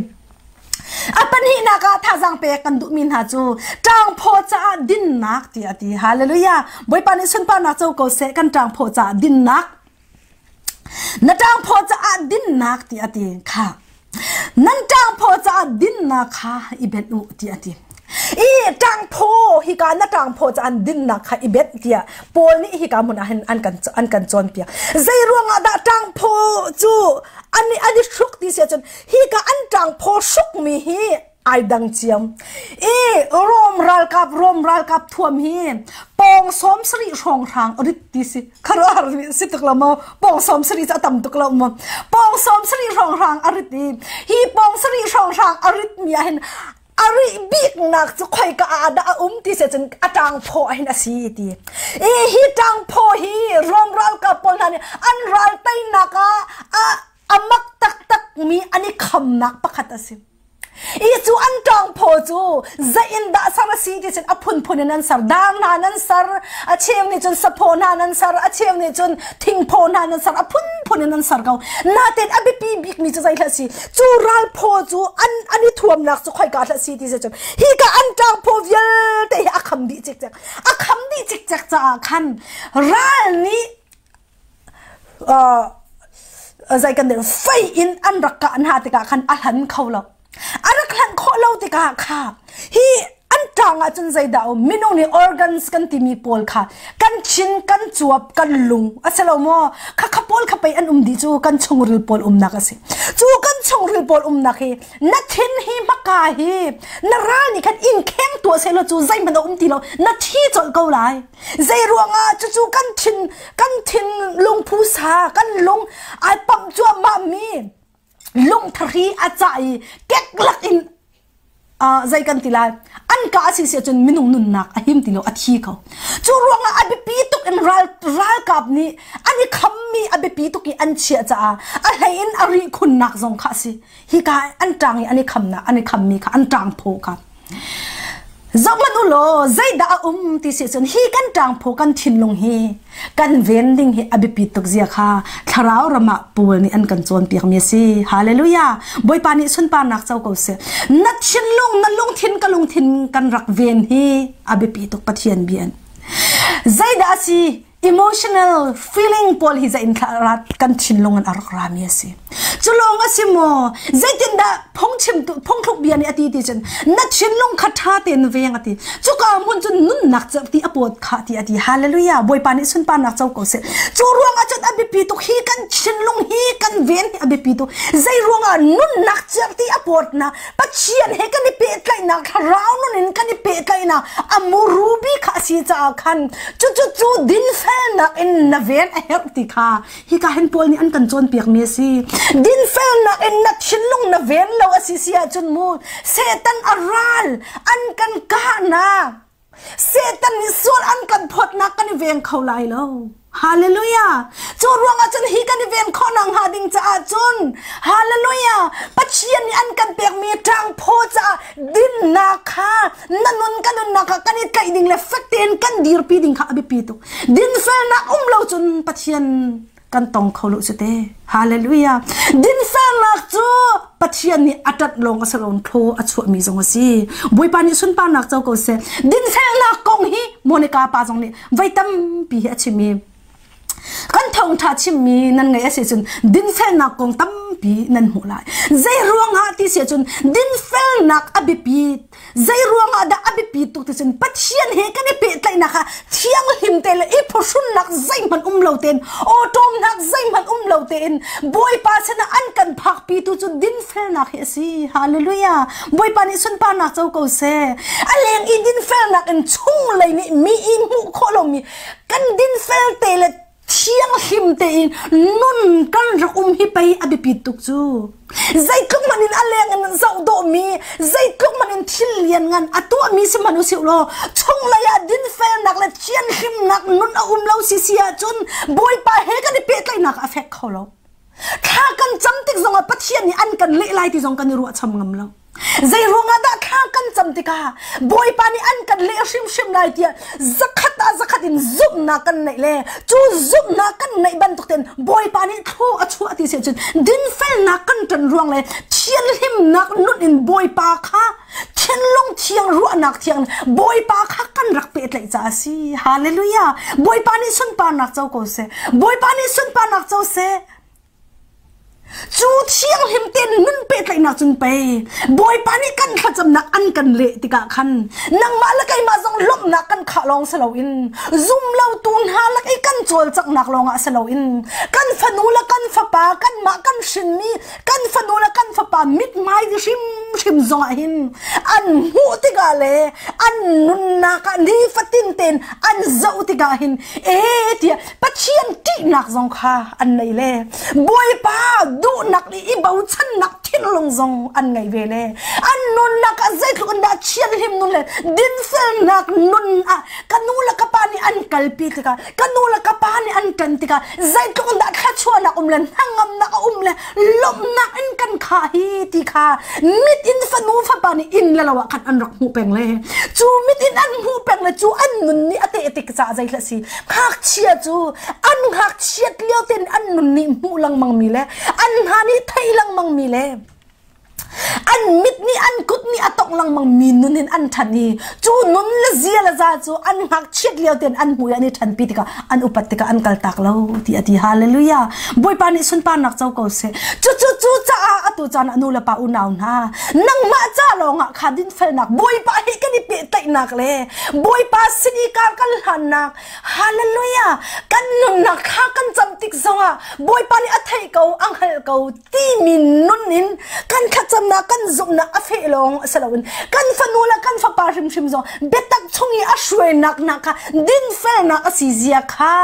A pahnihnak ah thazaang pek kan duhmi hna cu ṭangphaw caah dinnak tiah a ti. Hallelujah. Bawipa nih sunparnak co ko seh kan ṭangphaw caah dinnak. Na ṭangphaw caah dinnak tiah a ti. Kha. Nan ṭangphaw caah dinnak kha i benh u tiah a ti. I ṭangphaw hika na ṭangphaw caah dinnak kha i benh tiah Paul nih hika hmun ah hin an kan an kan cawnpiak. Zei ruangah dah ṭangphaw cu an an i hruk ti si ahcun hika an ṭangphaw hrukmi hi ai dang ciam i Rom ralkap Rom ralkap thuam hi pawng sawm sarih hrawnghrang rit ti si kharuahar si tuk lo maw pawng sawm sarih cu a tam tuk lo maw pawng sawm sarih hrawnghrang a rit i hi pawng sarih hrawnghrang a rit mi ah hin a rih biknak cu khoika ah dah a um ti se cun a ṭangphaw ah hin a si ti i hi ṭangphaw hi Rom ralkap pawl hna nih an ral teinak ah a a mak taktak mi an i khamnak pakhat a si. I cu an ṭawngphaw cu zei in dah ser a si ti cun a phunphun in an ser. Dar hna nan ser, a cheu nih cun saphaw hna nan ser, a cheu nih cun thingphaw hna nan ser, a phunphun in an ser ko. Natin a biapi bikmi cu zei hlah si, cu ralphaw cu an an i thuamnak cu khoika hlah si ti si cun hika an ṭangphaw vialte hi a kham dih cikcek. A kham dih cikcek caah khan ral nih zei kan fei in an rak kah hna tikah khan a hlan kho lo a rak hlan khawh lo tikah kha hi an ṭang ah cun zeidah um? Minung nih organs kan timi pawl kha kan thin, kan cuap, kan lung a si lo maw? Kha kha pawl kha pei an um dih cu kan chungril pawl umnak a si. Cu kan chungril pawl umnak hi na thin hi hmaka hi na ral nih khan in kheng tuah seh law cu zeihmanh a um ti lo na thi colh ko lai. Zei ruangah cucu kan thin kan thin lungphu sa kan lung ai pamh cuahmah mi lungthari a cah i keklak in zei kan ti lai an ka a si si ahcun minung nunnak a him ti lo a thi ko cu ruangah a biapi tuk in ral ralkap nih an i khammi a biapi tuk i an chiah caah a hlei in a rih khunnak zong kha a si hika an ṭang i an i khamnak an i khammi kha an ṭang phaw kha Zohhmanh u law zeidah a um ti si cun hi kan ṭangphaw kan thinlung hi kan ven ding hi a biapi tuk zia kha thlarau ram ah Paul nih an kan cawnpiakmi a si. Hallelujah! Bawipa nih sunparnak co ko seh. Na thinlung, na lungthin, ka lungthin kan rak ven hi a biapi tuk Pathian bia in. Zeidah a si? Emotional feeling pawl hi zain kan thinlung in a rak rami a si. Cu lawng a si maw? Zeitindah phungchim phungthluk bia nih a ti ti cun na thinlung kha ṭha tein veng a ti. Cuka hmun cun nunnak ti a pawt kha ti a ti. Hallelujah! Bawipa nih sunparnak co ko seh. Cu ruangah cun a biapi tuk hi kan thinlung hi kan ven hi a biapi tuk. Zei ruangah nunnak ti a pawtnak Pathian he kan i pehtlaihnak thlarau nun in kan i pehtlaihnak a muru bik kha a si caah khan cucu cu dinfelnak in na ven a herh ti kha hika hin Paul nih an kan cawnpiak mi a si. Dinfelnak in na thinlung na ven lo a si si ahcun mu Satan a ral an kan kahnak Satan nih sual an kan phawtnak kan i veng kho lai lo. Hallelujah! Cu ruangah cun hi kan i ven khawh nak hnga ding caah cun Hallelujah! Pathian nih an kan pekmi ṭangphaw caah dinnak kha na nun ka nunnak kha kan i tlaih ding le fek tein kan dirpi ding kha a biapi tuk. Dinfelnak um lo cun Pathian kan tong kho lo cu te. Hallelujah. Dinfelnak cu Pathian nih a ṭat lawng a si lo thlaw a chuahmi zong a si. Bawipa nih sunparnak co ko seh. Dinfelnak kong hi Monica pa zong nih voi tampi hi a chim i kan thawngṭha chimmi nan ngaih a si cun dinfelnak kong tampi nan hmuh lai. Zei ruangah ti si ahcun dinfelnak a biapi Zei ruangah dah a biapi tuk ti cun Pathian he kan i pehtlaihnak ah thianghlim te le i phuhrunnak zeihmanh um lo tein awṭawmnak zeihmanh um lo tein Bawipa sinah an kan phakpi tu cu dinfelnak hi a si. Hallelujah. Bawipa nih sunparnak co ko seh. A leng i dinfelnak in chunglei nih mi i hmuh khawh lomi kan dinfel te le thianghlim tein nun kan rak um hi pei a biapit tuk cu. Zeitluk hmanh in a leng in zoh dawhmi, zeitluk hmanh in thil lianngan a tuahmi si hmanh usih law, chunglei ah dinfelnak le thianhlimnak nun a um lo si si ahcun Bawipa he kan i pehtlaihnak a fek kho lo. Thla kan cam tik zongah Pathian nih an kan leh lai ti zong kan i ruahcham ngam lo. Zei ruangah dah thla kan cam tikah Bawipa nih an kan leh hrimhrim lai tiah zakhat ah zakhat in zumhnak kan neih le cu zumhnak kan neih bantuk ten Bawipa nih thlaw a chuah ti si cun dinfelnak kan ṭan ruang le thianhlimnak nun in Bawipa kha thinlung thiang ruahnak thiang Bawipa kha kan rak pehtlaih caah a si. Hallelujah. Bawipa nih sunparnak co ko seh. Bawipa nih sunparnak co seh. Cu thianghlim tein nun pehtlaihnak cun pei Bawipa nih kan thlacamnak an kan leh tikah khan nangmah le keimah zong lawmhnak kan khah lawng si loin zumlotu hna lak i kan cawlcanghnak lawngah si loin kan fanu le kan fapa kanmah kan hrinmi kan fanu le kan fapa mithmai hrimhrim zongah hin an hmuh tikah le an nunnak ah nifatin tein an zoh tikah hin e tiah Pathian ṭihnak zong kha an nei le Bawipa duhnak i i bochannak thinlung zong an ngei ve le an nunnak ah zeitluk in dah thianhlim nun le dinfelnak nun ah ka nu le ka pa nih an kalpi tikah ka nu le ka pa nih an ṭan tikah zeitluk in dah thluachuahnak um le hnangamnak a um le lawmhnak in kan khah hi ti kha mit in fanu fapa nih inn le lo ah khan an rak hmuh peng le cu mit in an hmuh peng le cu an nun nih a teh tik caah zeihlah si ngakchia cu an ngakchiat lio ten an nun nih hmuh lengmang mi le an hna nih theih lengmang mi le. An mit nih an kut nih a tongh lengmang mi nun in an ṭhan i cu nun le zia le za cu an ngakchiat lio tein an hmu i an i ṭhanpi tikah an upat tikah an kaltak lo ti a ti. Hallelujah. Bawipa nih sunparnak co ko seh. Cucu cu caah atu caan ah nu le pa unau hna nangmah ca lawngah kha dinfelnak Bawipa he kan i pehtlaihnak le Bawipa sin i kar kan hlannak Hallelujah kan nunnak kha kan cam tik zongah Bawipa nih a theih ko a hngalh ko timi nun in kan thlacamnak kan zumhnak a feh lawng a si loin kan fanu le kan fapa hrimhrim zong biatak chung i a hruainak nak kha dinfelnak a si zia kha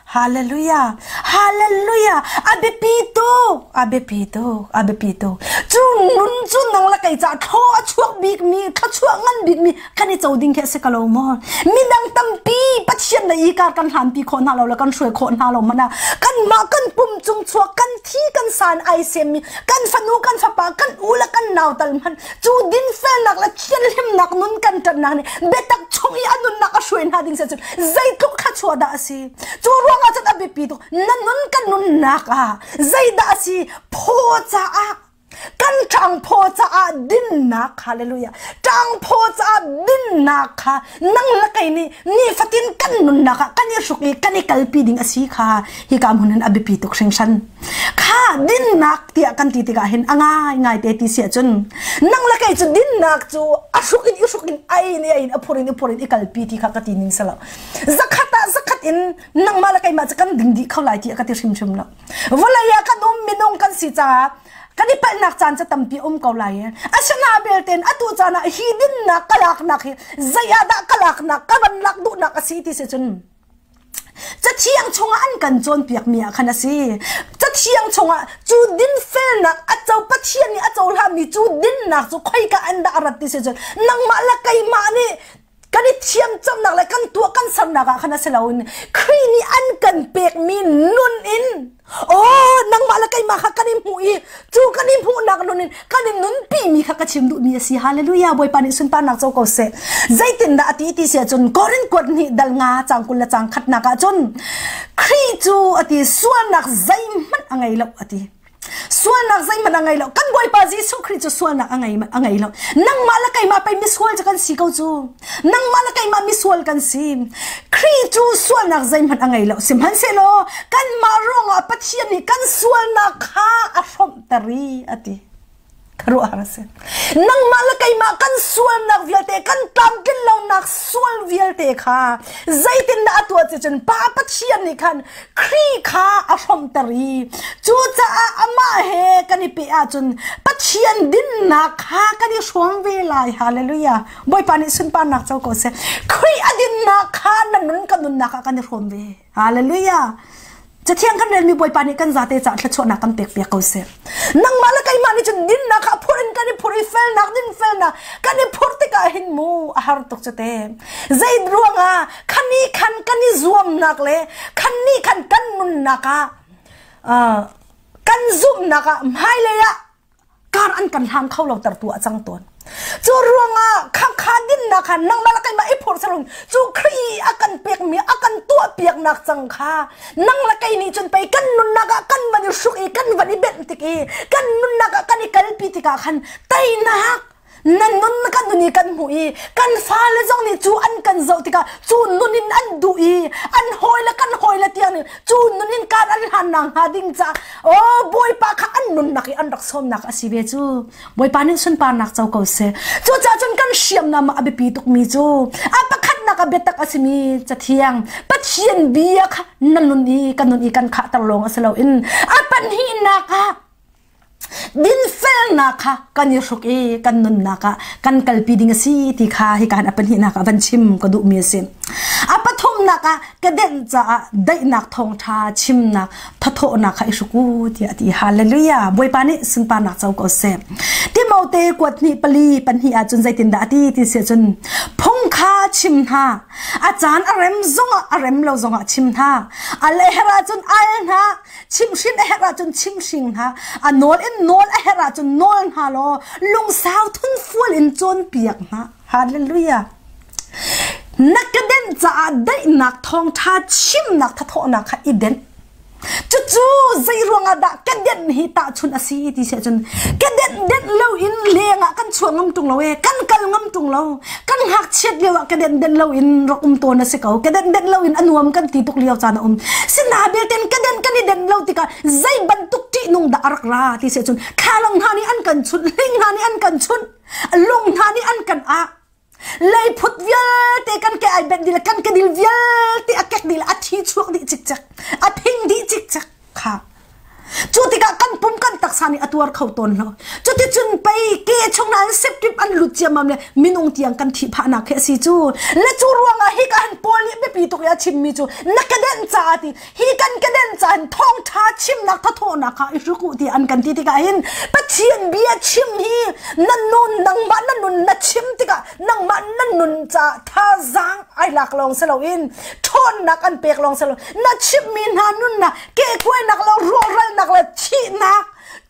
Hallelujah! Hallelujah! A biapi tuk! A biapi tuk! A biapi tuk! Cu nun cu nang le kei ca thlaw a chuak bikmi, thluachuah ngan bikmi kan i co ding khi a si ko lo maw? Midang tampi Pathian le i kar kan hlanpi khawh hna lo le kan hruai khawh hna lo hmanh ah kanmah kan pum cung chuak kan thi kan san ai semmi kan fanu kan fapa kan u le kan nau tal hmanh cu dinfelnak le thianhlimnak nun kan ṭannak nih biatak chung i a nunnak a hruai hna ding si cun zeitluk thluachuah dah a si cu ruangah cun a biapi tuk na nun kan nunnak ah zeidah a si phaw caah kan ṭangphaw caah dinnak hallelujah ṭangphaw caah dinnak kha nang le kei nih nifatin kan nunnak ah kan i hruk i kan i kalpi ding a si kha hika hmun hin a biapi tuk hringhran Kha dinnak tiah kan ti tikah hin a ngai ngai te ti si ahcun nang le kei cu dinnak cu a hruk in i hruk in ai in ai in a phur in i phur in i kalpi ti kha ka ti ning selo. Zakhat ah zakhat in nangmah le keimah cu kan ding dih kho lai ti ka ti hrimhrim lo. Vawlei ah kan um minung kan si caah kan i palhnak caan cu tampi um ko lai i asina belten atu caan ah hi dinnak ka laknak hi zei ah dah ka laknak ka van lak duhnak a si ti si cun Cathiang chungah an kan cawnpiakmi ah khan a si. Cathiang chungah cu dinfelnak a co Pathian nih a cohlanmi cu dinnak cu khoika an dah a rat ti si cun nangmah le keimah nih kan i thiamcamnak le kan tuah kan sernak ah khan a si loin Khrih nih an kan pekmi nun in Oh, nangmah le keimah kha kan i hmuh i cu kan i hmuhnak nun in kan i nunpi mi kha ka chim duhmi a si. Hallelujah. Bawipa nih sunparnak co ko seh. Zeitindah a ti ti si ahcun Korin kuat hnih dal nga cang 20 le cang khatnak ahcun Khrih cu a ti sualnak zeihmanh a ngei lo a ti. Sualnak zeihmanh a ngei lo. Kan Bawipa Jesuh Khrih cu sualnak a ngei a ngei lo. Nangmah le keimah pei misual cu kan si ko cu. Nangmah le keimah misual kan si. Khrih cu sualnak zeihmanh a ngei lo. Sihmanhsehlaw kanmah ruangah Pathian nih kan sualnak kha a hrawmhter i a ti. Khuaruahhar a si. Nangmah le keimah kan sualnak vialte, kan tlamtlin lonak sual vialte kha zeitindah a tuah ti cun Pa Pathian nih khan Khrih kha a hrawmhter i cucaah amah he kan i peh ahcun Pathian dinnak kha kan i hrawm ve lai. Hallelujah. Bawipa nih sunparnak co ko seh. Khrih a dinnak kha na nun kan nunnak ah kan i hrawm ve. Hallelujah. Cathiang kan relmi Bawipa nih kan zate caah thluachuahnak kan pek piak ko seh. Nangmah le keimah nih cun dinnak kha phur in kan i phur i felnak dinfelnak kan i phur tikah hin mu a har tuk cu te. Zei ruangah khani khan kan i zuamnak le khani khan kan nunnak ah kan zumhnak ah hmailei ah kar an kan hlang kho lo tertu a cang tawn. Cu ruangah khangkha dinnak kha nangmah le keimah i phur sarun cu Khrih a kan pekmi a kan tuah piaknak cang kha nang le kei nih cun pei kan nunnak ah kan van i hruk i kan van i benh tik i kan nunnak ah kan i kalpi tikah khan teinak nan nun kan nun i kan hmuh i kan fale zong nih cu an kan zoh tikah cu nun in an duh i an hawile kan hawile tiang nih cu nun in kaan an hlan nak hnga ding caah oh Bawipa kha an nunnak i an rak sawmnak a si ve cu Bawipa nih sunparnak co ko seh cucaah cun kan hriamnam ah a biapi tukmi cu a pakhatnak a biatak a simi cathiang Pathian bia kha na nun i kan nun i kan khahter lawng a si loin a pahnihnak ah Dinfelnak kha kan i hruk i kan nunnak ah kan kalpi ding a si ti kha hika hin a pahnihnak ah van chim ka duhmi a si. A pathumnak ah ka denh caah daihnak thawngṭha chimnak thathawhnak kha i hruk u tiah a ti. Hallelujah! Bawipa nih sunparnak co ko seh. Timote kuat hnih pali pahnih ahcun zeitindah a ti ti si ahcun phung kha chim hna a caan a rem zongah a rem lo zongah chim hna a leher ahcun al hna Chimhhrin a herh ahcun chimhring hna, a nawl in nawl a herh ahcun nawl hna law lungsau thunfual in cawnpiak hna. Hallelujah. Na ka denh caah daihnak thawngṭha chimnak thathawhnak kha i denh. Cucu zei ruangah dah kedenh hi tahchunh a si ti si ahcun kedenh denh lo in leng ah kan chuah ngam ṭung lo e, kan kal ngam ṭung lo. Kan ngakchiat lio ah kedenh denh lo in rak um tawn a si ko. Kedenh denh lo in a nuam kan ti tuk lio caan a um. Sina belte in kedenh kan i denh lo tikah zei bantuk ṭihnung dah a rak ra ti si ahcun thlalang hna nih an kan chunh, hling hna nih an kan chunh, lung hna nih an kan ah. Leiphut vialte kan ke ai benh dih le kan kedil vialte a kek dih le a thi chuak dih cikcek, a phing dih cikcek kha. Cu tikah kan pum kan taksa nih a tuar kho tawn lo. Cuticun pei ke chung an septip an lut ciammam le minung tiang kan thih phahnak khi a si cu. Le cu ruangah hi ka han Paul nih biapi tuk i a chimmi cu na kedenh caah ti hi kan kedenh caah hin thawngṭha chimnak thathawhnak kha i hruk u ti an kan ti tikah hin Pathian bia chim hi na nun nangmah na nun na chim tikah nangmah na nun caah thazaang ai lak lawng si loin ṭhawnnak an pek lawng si lo na chimhmi hna nunnak kehkuainak le rawhralnak le thihnak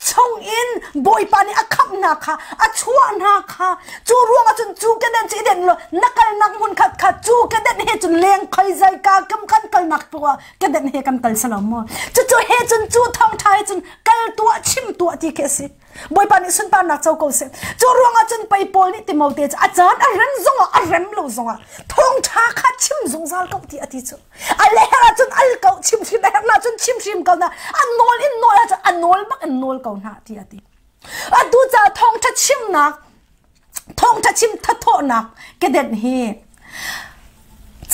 chungin Bawipa nih a khamh hna kha a chuah hna kha cu ruangah cun cu kedenh cu i denh law na kalnak hmun khat kha cu kedenh he cun leng khoi zai ka kam kan kalnak tuah kedenh he kan kal salo maw cucu he cun cu thawngṭha he cun kal tuah chim tuah ti khi a si Bawipa nih sunparnak co ko seh. Cu ruangah cun pei Paul nih Timote cu a caan a rem zongah a rem lo zongah thawngṭha kha chim zungzal ko ti a ti cu. A leher ahcun al ko chim hrim a herh ahcun chim hrim ko na a nawl in nawl ahcun a nawl bak in nawl ko hna ti a ti. Atu ca thawngṭha chimnak thawngṭha chim thathawhnak kedenh hi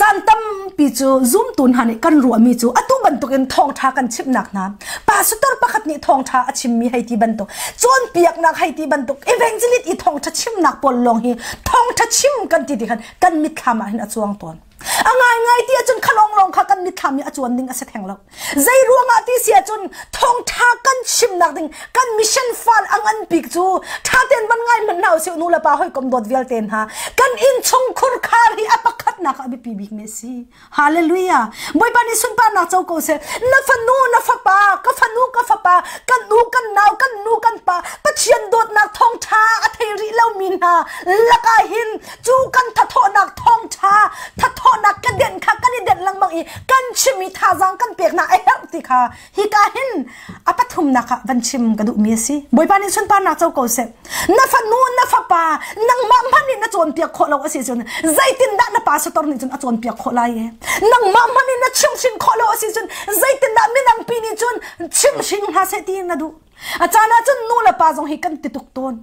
caan tampi cu zumtu hna nih kan ruahmi cu atu bantukin thawngṭha kan chimnak hna pastor pakhat nih thawngṭha a chimmi hei ti bantuk cawnpiaknak hei ti bantuk evangelist i thawngṭha chimnak pawl lawng hi thawngṭha chim kan ti ti khan kan mitthlam ah hin a cuang tawn A ngaingai ti ahcun kha lawnglawng kha kan mitthlam i a cuan ding a si theng lo. Zei ruangah ti si ahcun thawngṭha kan chimnak ding kan mission fund a ngan bik cu ṭha tein van ngai hmanh hna usih nu le pa hawikom dawt vialte hna kan innchung khurkhar hi a pakhatnak ah a biapi bikmi a si. Hallelujah. Bawipa nih sunparnak co ko seh. Na fanu na fapa, ka fanu ka fapa, kan u kan nau, kan nu kan pa, Pathian dawtnak thawngṭha a thei rih lomi hna lakah hin cu kan thathawhnak thawngṭha thathawhnak ka denh kha kan i denh lengmang i kan chim i thazaang kan pek hna a herh ti kha hika hin a pathumnak ah van chim ka duhmi a si Bawipa nih sunparnak co ko seh na fanu na fapa nangmah hmanh nih na cawnpiak khawh lo a si cun zeitindah na pastor nih cun a cawnpiak khawh lai e nangmah hmanh nih na chimhhrin khawh lo a si cun zeitindah midangpi nih cun chimhhrin hna seh ti na duh A caan ah cun nu le pa zong hi kan ti tuk tawn.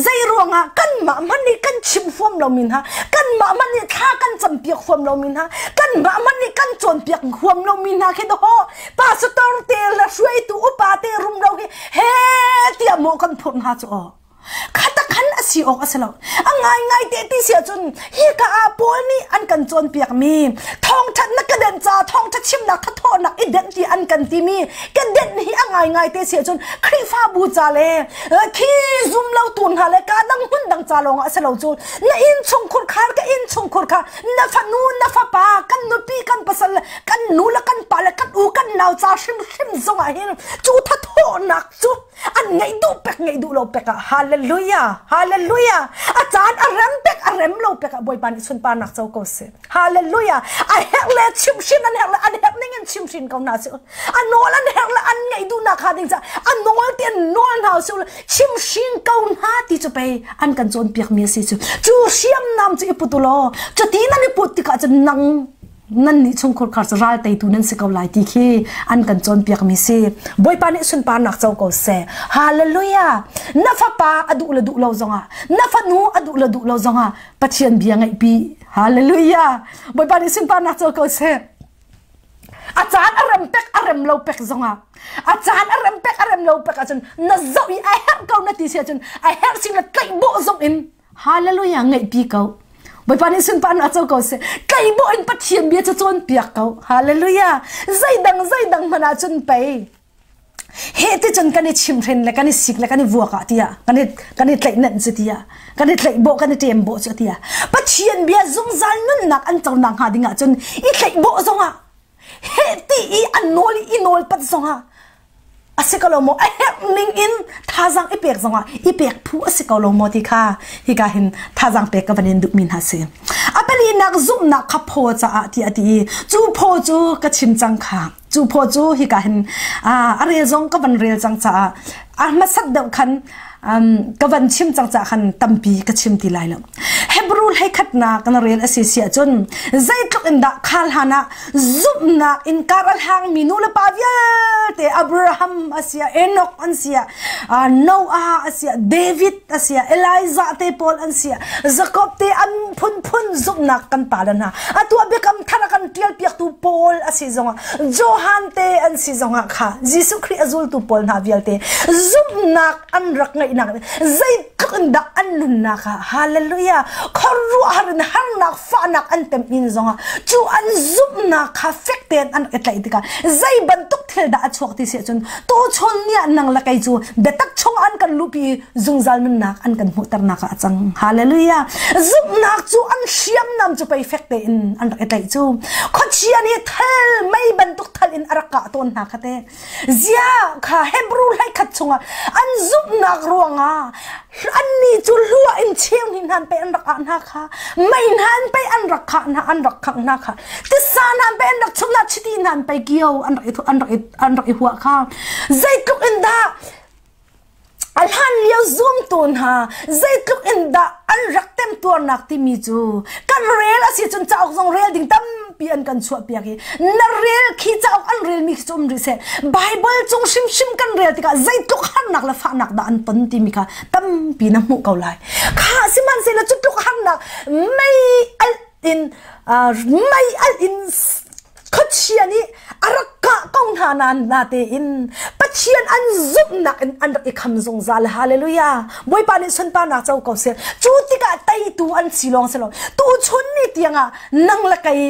Zei ruangah kanmah hmanh nih kan chim huam lomi hna, kanmah hmanh nih thla kan campiak huam lomi hna, kanmah hmanh nih kan cawnpiak huam lomi hna khi dawh pastor te le hruaitu upa te rumro hi he tiah maw kan phurh hna cu aw. Khata khan a si awk a si lo. A ngaingai te ti si ahcun hika ah Paul nih an kan cawnpiakmi thawngṭhatnak ka denh ca thawngṭha chimnak thathawhnak i denh ti an kan timi ka denh hi a ngaingai te si ahcun Khrihfabu ca le khi zum lo tu hna le ka dang hmun dang ca lawng ah a si lo cu na inn chungkhur khar ka inn chungkhur kha na fanu na fapa kan nupi kan pasal kan nu le kan pa le kan u kan nau ca hrimhrim zong ah hin cu thathawhnak cu an ngeih duh pek ngeih duh lo pek ah hallelujah hallelujah a caan a rem pek a rem lo pek ah bawipa nih sunparnak co ko seh hallelujah a herh le chimhhrin an herh le an herh ning in chimhhrin ko hna sih a nawl an herh le an ngeih duhnak kha ding ca a nawl ti an nawl hna sih chimhhrin ko hna ti cu pei an kan cawnpiak mi a si cu cu hriamnam cu i put u law cuti nan i put tikah cun nang nan nih chungkhur khar cu ral teitu nan si ko lai ti khi an kan cawnpiak mi si Bawipa nih sunparnak co ko seh hallelujah na fapa a duh le duh lo zongah na fanu a duh le duh lo zongah Pathian bia ngaihpi hallelujah Bawipa nih sunparnak co ko seh a caan a rem pek a rem lo pek zongah a caan a rem pek a rem lo pek ahcun na zoh i a herh ko na ti si ahcun a herh sin le tlaih bawh zong in Hallelujah ngaihpi ko. Bawipa nih sunparnak co ko seh. Tleibawh in Pathian bia cu cawnpiak ko. Hallelujah. Zeidang zeidang hmanh ah cun pei. He ti cun kan i chimhren le kan i sik le kan i vuak ah tiah kan i kan i tlaih nenh cu tiah kan i tlaih bawh kan i ṭem bawh cu tiah Pathian bia zungzal nunnak an co nak hnga ding ah cun i tlaih bawh zongah he ti i an nawl i nawl pat zongah a si ko lo maw a herh ning in thazaang i pek zongah i pek phu a si ko lo maw ti kha hika hin thazaang pek ka van in duhmi hna si a palinak zumhnak kha phaw caah ti a ti i cu phaw cu ka chim cang kha. Cu phaw cu hika hin a rel zong ka van rel cang caah a hmasat deuh khan ka van chim cang caah khan tampi ka chim ti lai lo. Hebrew hleikhatnak na rel a si si ahcun zeitluk in dah khal hlan ah zumhnak in kar a hlangmi nu le pa vialte Abraham a sia Enoch an sia Noah a sia David a sia Elijah te pawl an sia Jacob te an phunphun zumhnak kan pa le hna atu ah biakam thar a kan tial piaktu Paul a si zongah Johan te an si zongah kha Jesuh Khrih a zultu pawl hna vialte zumhnak an rak ngeihnak zeitluk in dah an nunnak ah hallelujah khuaruahhar in harnak fahnak an tem in zongah cu an zumhnak kha fek tein an i tlaih tikah zei bantuk thil dah a chuak ti si ahcun tuchun ni ah nang le kei cu biatak chung an kan luhpi zungzal nunnak an kan hmuhternak ah a cang hallelujah zumhnak cu an hriamnam cu pei fek tein an rak i tlaih cu khuachia nih thal mei bantuk thal in a rak kah tawn hna kha te Zia kha Hebrew hlei khat chungah an zumhnak ruangah annih cu hlua in cheu ni hna pe an rak ah hna kha mei hna an pe an rak khah hna an rak khangh hna kha tisa hna an pe an rak chum hna chiti hna an pe kio an rak i an rak i an rak i huah kha zeitluk in dah a hlan lio zumtu hna zeitluk in dah an rak temtuarnak timi cu kan rel a si cun cauk zong rel ding tampi an kan chuah piak i na rel khi cauk an relmi khi cu um rih seh Bible cung hrimhrim kan rel tikah zeitluk harnak le fahnak dah an ton timi kha tampi na hmuh ko lai kha sihmanhsehlaw cu tluk harnak mei alh in mei alh in khuachia nih a rak kah ko hna nain natein Pathian an zumhnak in an rak i kham zungzal hallelujah Bawipa nih sunparnak co ko seh cu tikah teitu an si lawng si lo tuchun ni tiangah nang le kei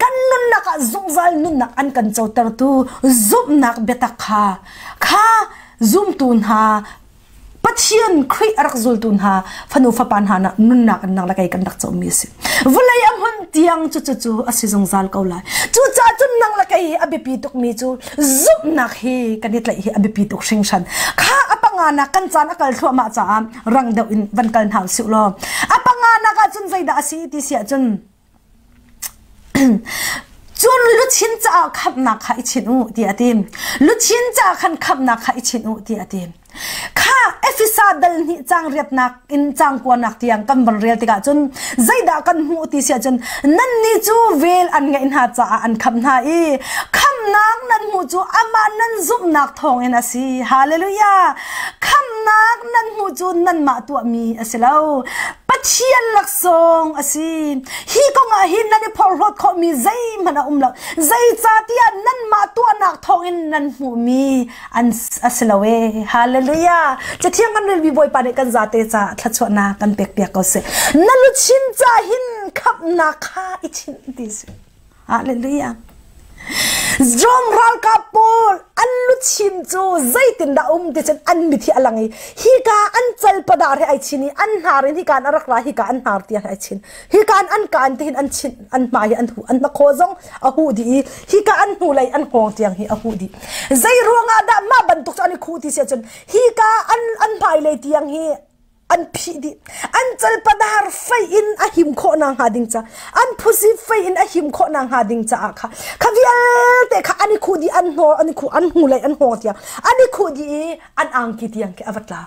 kan nunnak ah zungzal nunnak an kan cotertu zumhnak biatak kha kha zumtu hna Pathian Khrih a rak zultu hna fanu fapa hna na nunnak in nang le kei kan rak comi a si. Vawlei a hmun tiang cu cu cu a si zungzal ko lai. Cucaah cun nang le kei hi a biapi tukmi cu zumhnak hi kan i tlaih hi a biapi tuk hringhran. Kha a panganak kan caan a kal thluahmah caah rang deuh in van kal hna usih law. A panganak ah cun zeidah a si ti si ahcun Cun luchin caah khamhnak kha i chinh u tiah a ti. Luchin caah khan khamhnak kha i chinh u tiah a ti. Kha Efesa dal hnih cang riatnak in cang kuanak tiang kan van rel tikah cun zeidah kan hmuh ti si ahcun nannih cu vel an ngeih hna caah an khamh hna i khamhnak nan hmuh cu amah nan zumhnak thawngin a si. Hallelujah! Khamhnak nan hmuh cu nanmah tuahmi a si lo. Pathian laksawng a si. Hi kong ah hin nan i phorhlawt khawhmi zeihmanh a um lo. Zeicahtiah nanmah tuahnak thawngin nan hmuhmi an a si lo ee. Hallelujah. Cathiang kan relmi Bawipa nih kan zate caah thluachuahnak kan pekpiak ko seh. Na luchin ca hin khamhnak kha i chinh ti si. Hallelujah. Rom ralkap pawl an luchin cu zeitindah um ti cun an mit hi a lang i hika an calpadar he ai chin i an hnar in hika an rak ra hika an hnar tiang ai chin hika an kaan ti hin an chin an hmai hi an hu an hnakhaw zong a hu dih i hika an hnulei an hngawng tiang hi a hu dih zei ruangah dah mah bantuk cu an i khuh ti si ahcun hika an an hmailei tiang hi an phih dih an calpadar fei in a him khawh nak hnga ding ca an phusi fei in a him khawh nak hnga ding caah kha kha vialte kha an i khuh dih an hnaw an i khuh an hnu lei an hngawng tiang an i khuh dih i an angki tiang khi a va tla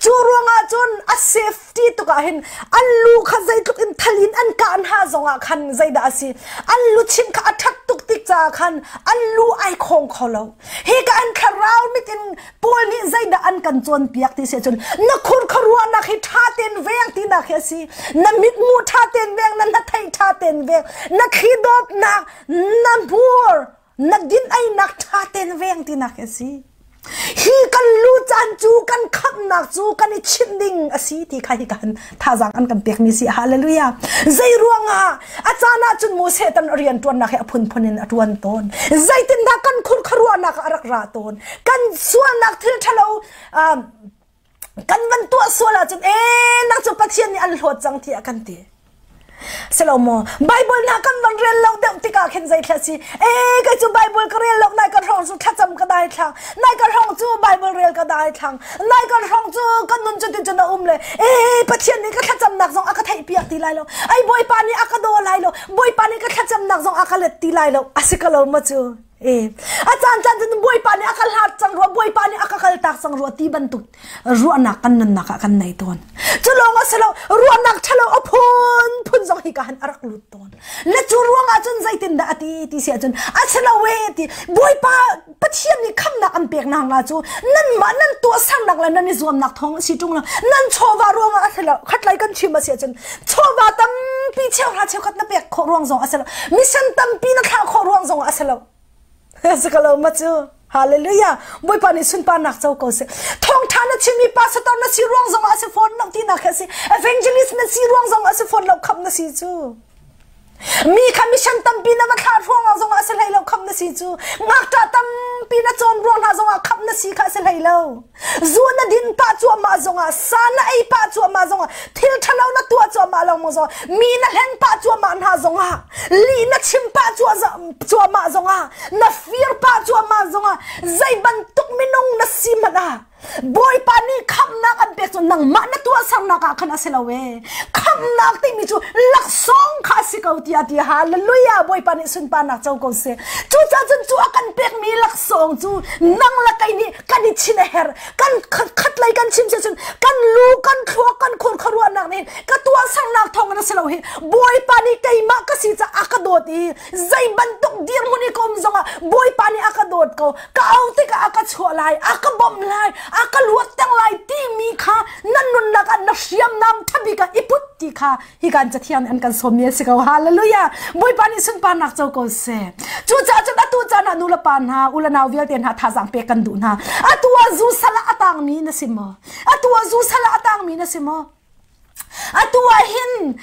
cu ruangah cun a safety tuk ah hin an lu kha zeitluk in thal in an kah hna zongah khan zeidah a si an luchin kha a ṭhat tuk tik caah khan an lu ai khawng kho lo hi ka an thlarau mit in Paul nih zeidah an kan cawnpiak ti si ahcun na khur khuaruahnak hi ṭha tein veng tinak hi a si na mithmuh ṭha tein veng na hnatheih ṭha tein veng na thli dawtnak na hmur na din einak ṭha tein veng tinak hi a si hi kan lu caan cu kan khamhnak cu kan i chimh ding a si ti kha hi kan thazaang an kan pekmi si hallelujah zei ruangah A caan ah cun mu Satan rian ṭuannak hi a phunphun in a ṭuan tawn. Zeitindah kan khur khuaruahnak ah a rak ra tawn. Kan sualnak thil ṭhalo kan van tuah sual ahcun ee nang cu Pathian nih an hlawt cang tiah kan ti. Silo maw Bible hna kan van rel lo deuh tikah khin zei thla si ee kei cu Bible ka rel lo nai ka hrawng cu thlacam ka dai thlang nai ka hrawng cu Bible rel ka dai thlang nai ka hrawng cu kan nun cu tin cun a um le ee Pathian nih ka thlacamnak zong a ka theih piak ti lai lo ai Bawipa nih a ka daw lai lo Bawipa nih ka thlacamnak zong a ka let ti lai lo a si ko lo ma cu? E, a caan caan cun Bawipa nih a ka hlat cang rua, Bawipa nih a ka kaltak cang rua ti bantuk ruahnak kan nunnak ah kan nei tawn. Cu lawng a si lo, ruahnak ṭhalo a phun phun zong hi ka han a rak lut tawn. Le cu ruang ah cun zeitindah a ti ti si ahcun a si lo e ti Bawipa Pathian nih khamnak an pek nak la cu nanmah nan tuahsernak le nan i zuamnak thawng a si ṭung lo. Nan chawva ruangah a si lo. Khatlei kan chim a si ahcun chawva tampi cheuhra cheukhat na pek khawh ruang zong a si lo. Mission tampi na thlah khawh ruang zong a si lo. Si ko lo ma cu. Hallelujah. Bawipa nih sunparnak co ko seh. Thawngṭha na chimmi pastor na si ruang zong ah a si fawn lo tinak khi a si. Evangelist na si ruang zong ah a si fawn lo khamh na si cu. Mi kha mission tampi na va thlah ruangah zongah a si hlei lo khamh na si cu. Ngakṭah tampi na cawn ruang hna zongah khamh na si kha a si hlei lo. Zu na din pah cuahmah zongah, sa na ei pah cuahmah zongah, thil ṭhalo na tuah cuahmah lengmang zongah, mi na hlen pah cuahmah hna zongah, lih na chim pah cuahmah zongah, na fir pah cuahmah zongah, zei bantuk minung na si hmanh ah, Bawipa nih khamhnak an pek cu nangmah na tuahsernak ah khan a si lo ee. Khamhnak timi cu laksawng kha a si ko tiah ti hallelujah Bawipa nih sunparnak co ko seh. Cucaah cun cu a kan pekmi laksawng cu nang le kei nih kan i chin a herh. Kan khatlei kan chim si cun kan lu kan thluak kan khur khuaruahnak nih ka tuahsernak thawng in a si lo hi Bawipa nih keimah ka si caah a ka dawt i zei bantuk dirhmun i ka um zongah Bawipa nih a ka dawt ko ka au tikah a ka chuah lai a ka bawmh lai a ka luatter lai timi kha nan nunnak ah na hriamnam thabik ah i put ti kha hi kan cathiang an kan sawmmi a si ko hallelujah bawipa nih sunparnak co ko seh cucaah cun atu caan ah nu le pa hna u le nau vialte hna thazaang pek kan duh hna atu ah zu sal ah a tangmi na si maw atu ah zu sal ah a tangmi na si maw Atu ah hin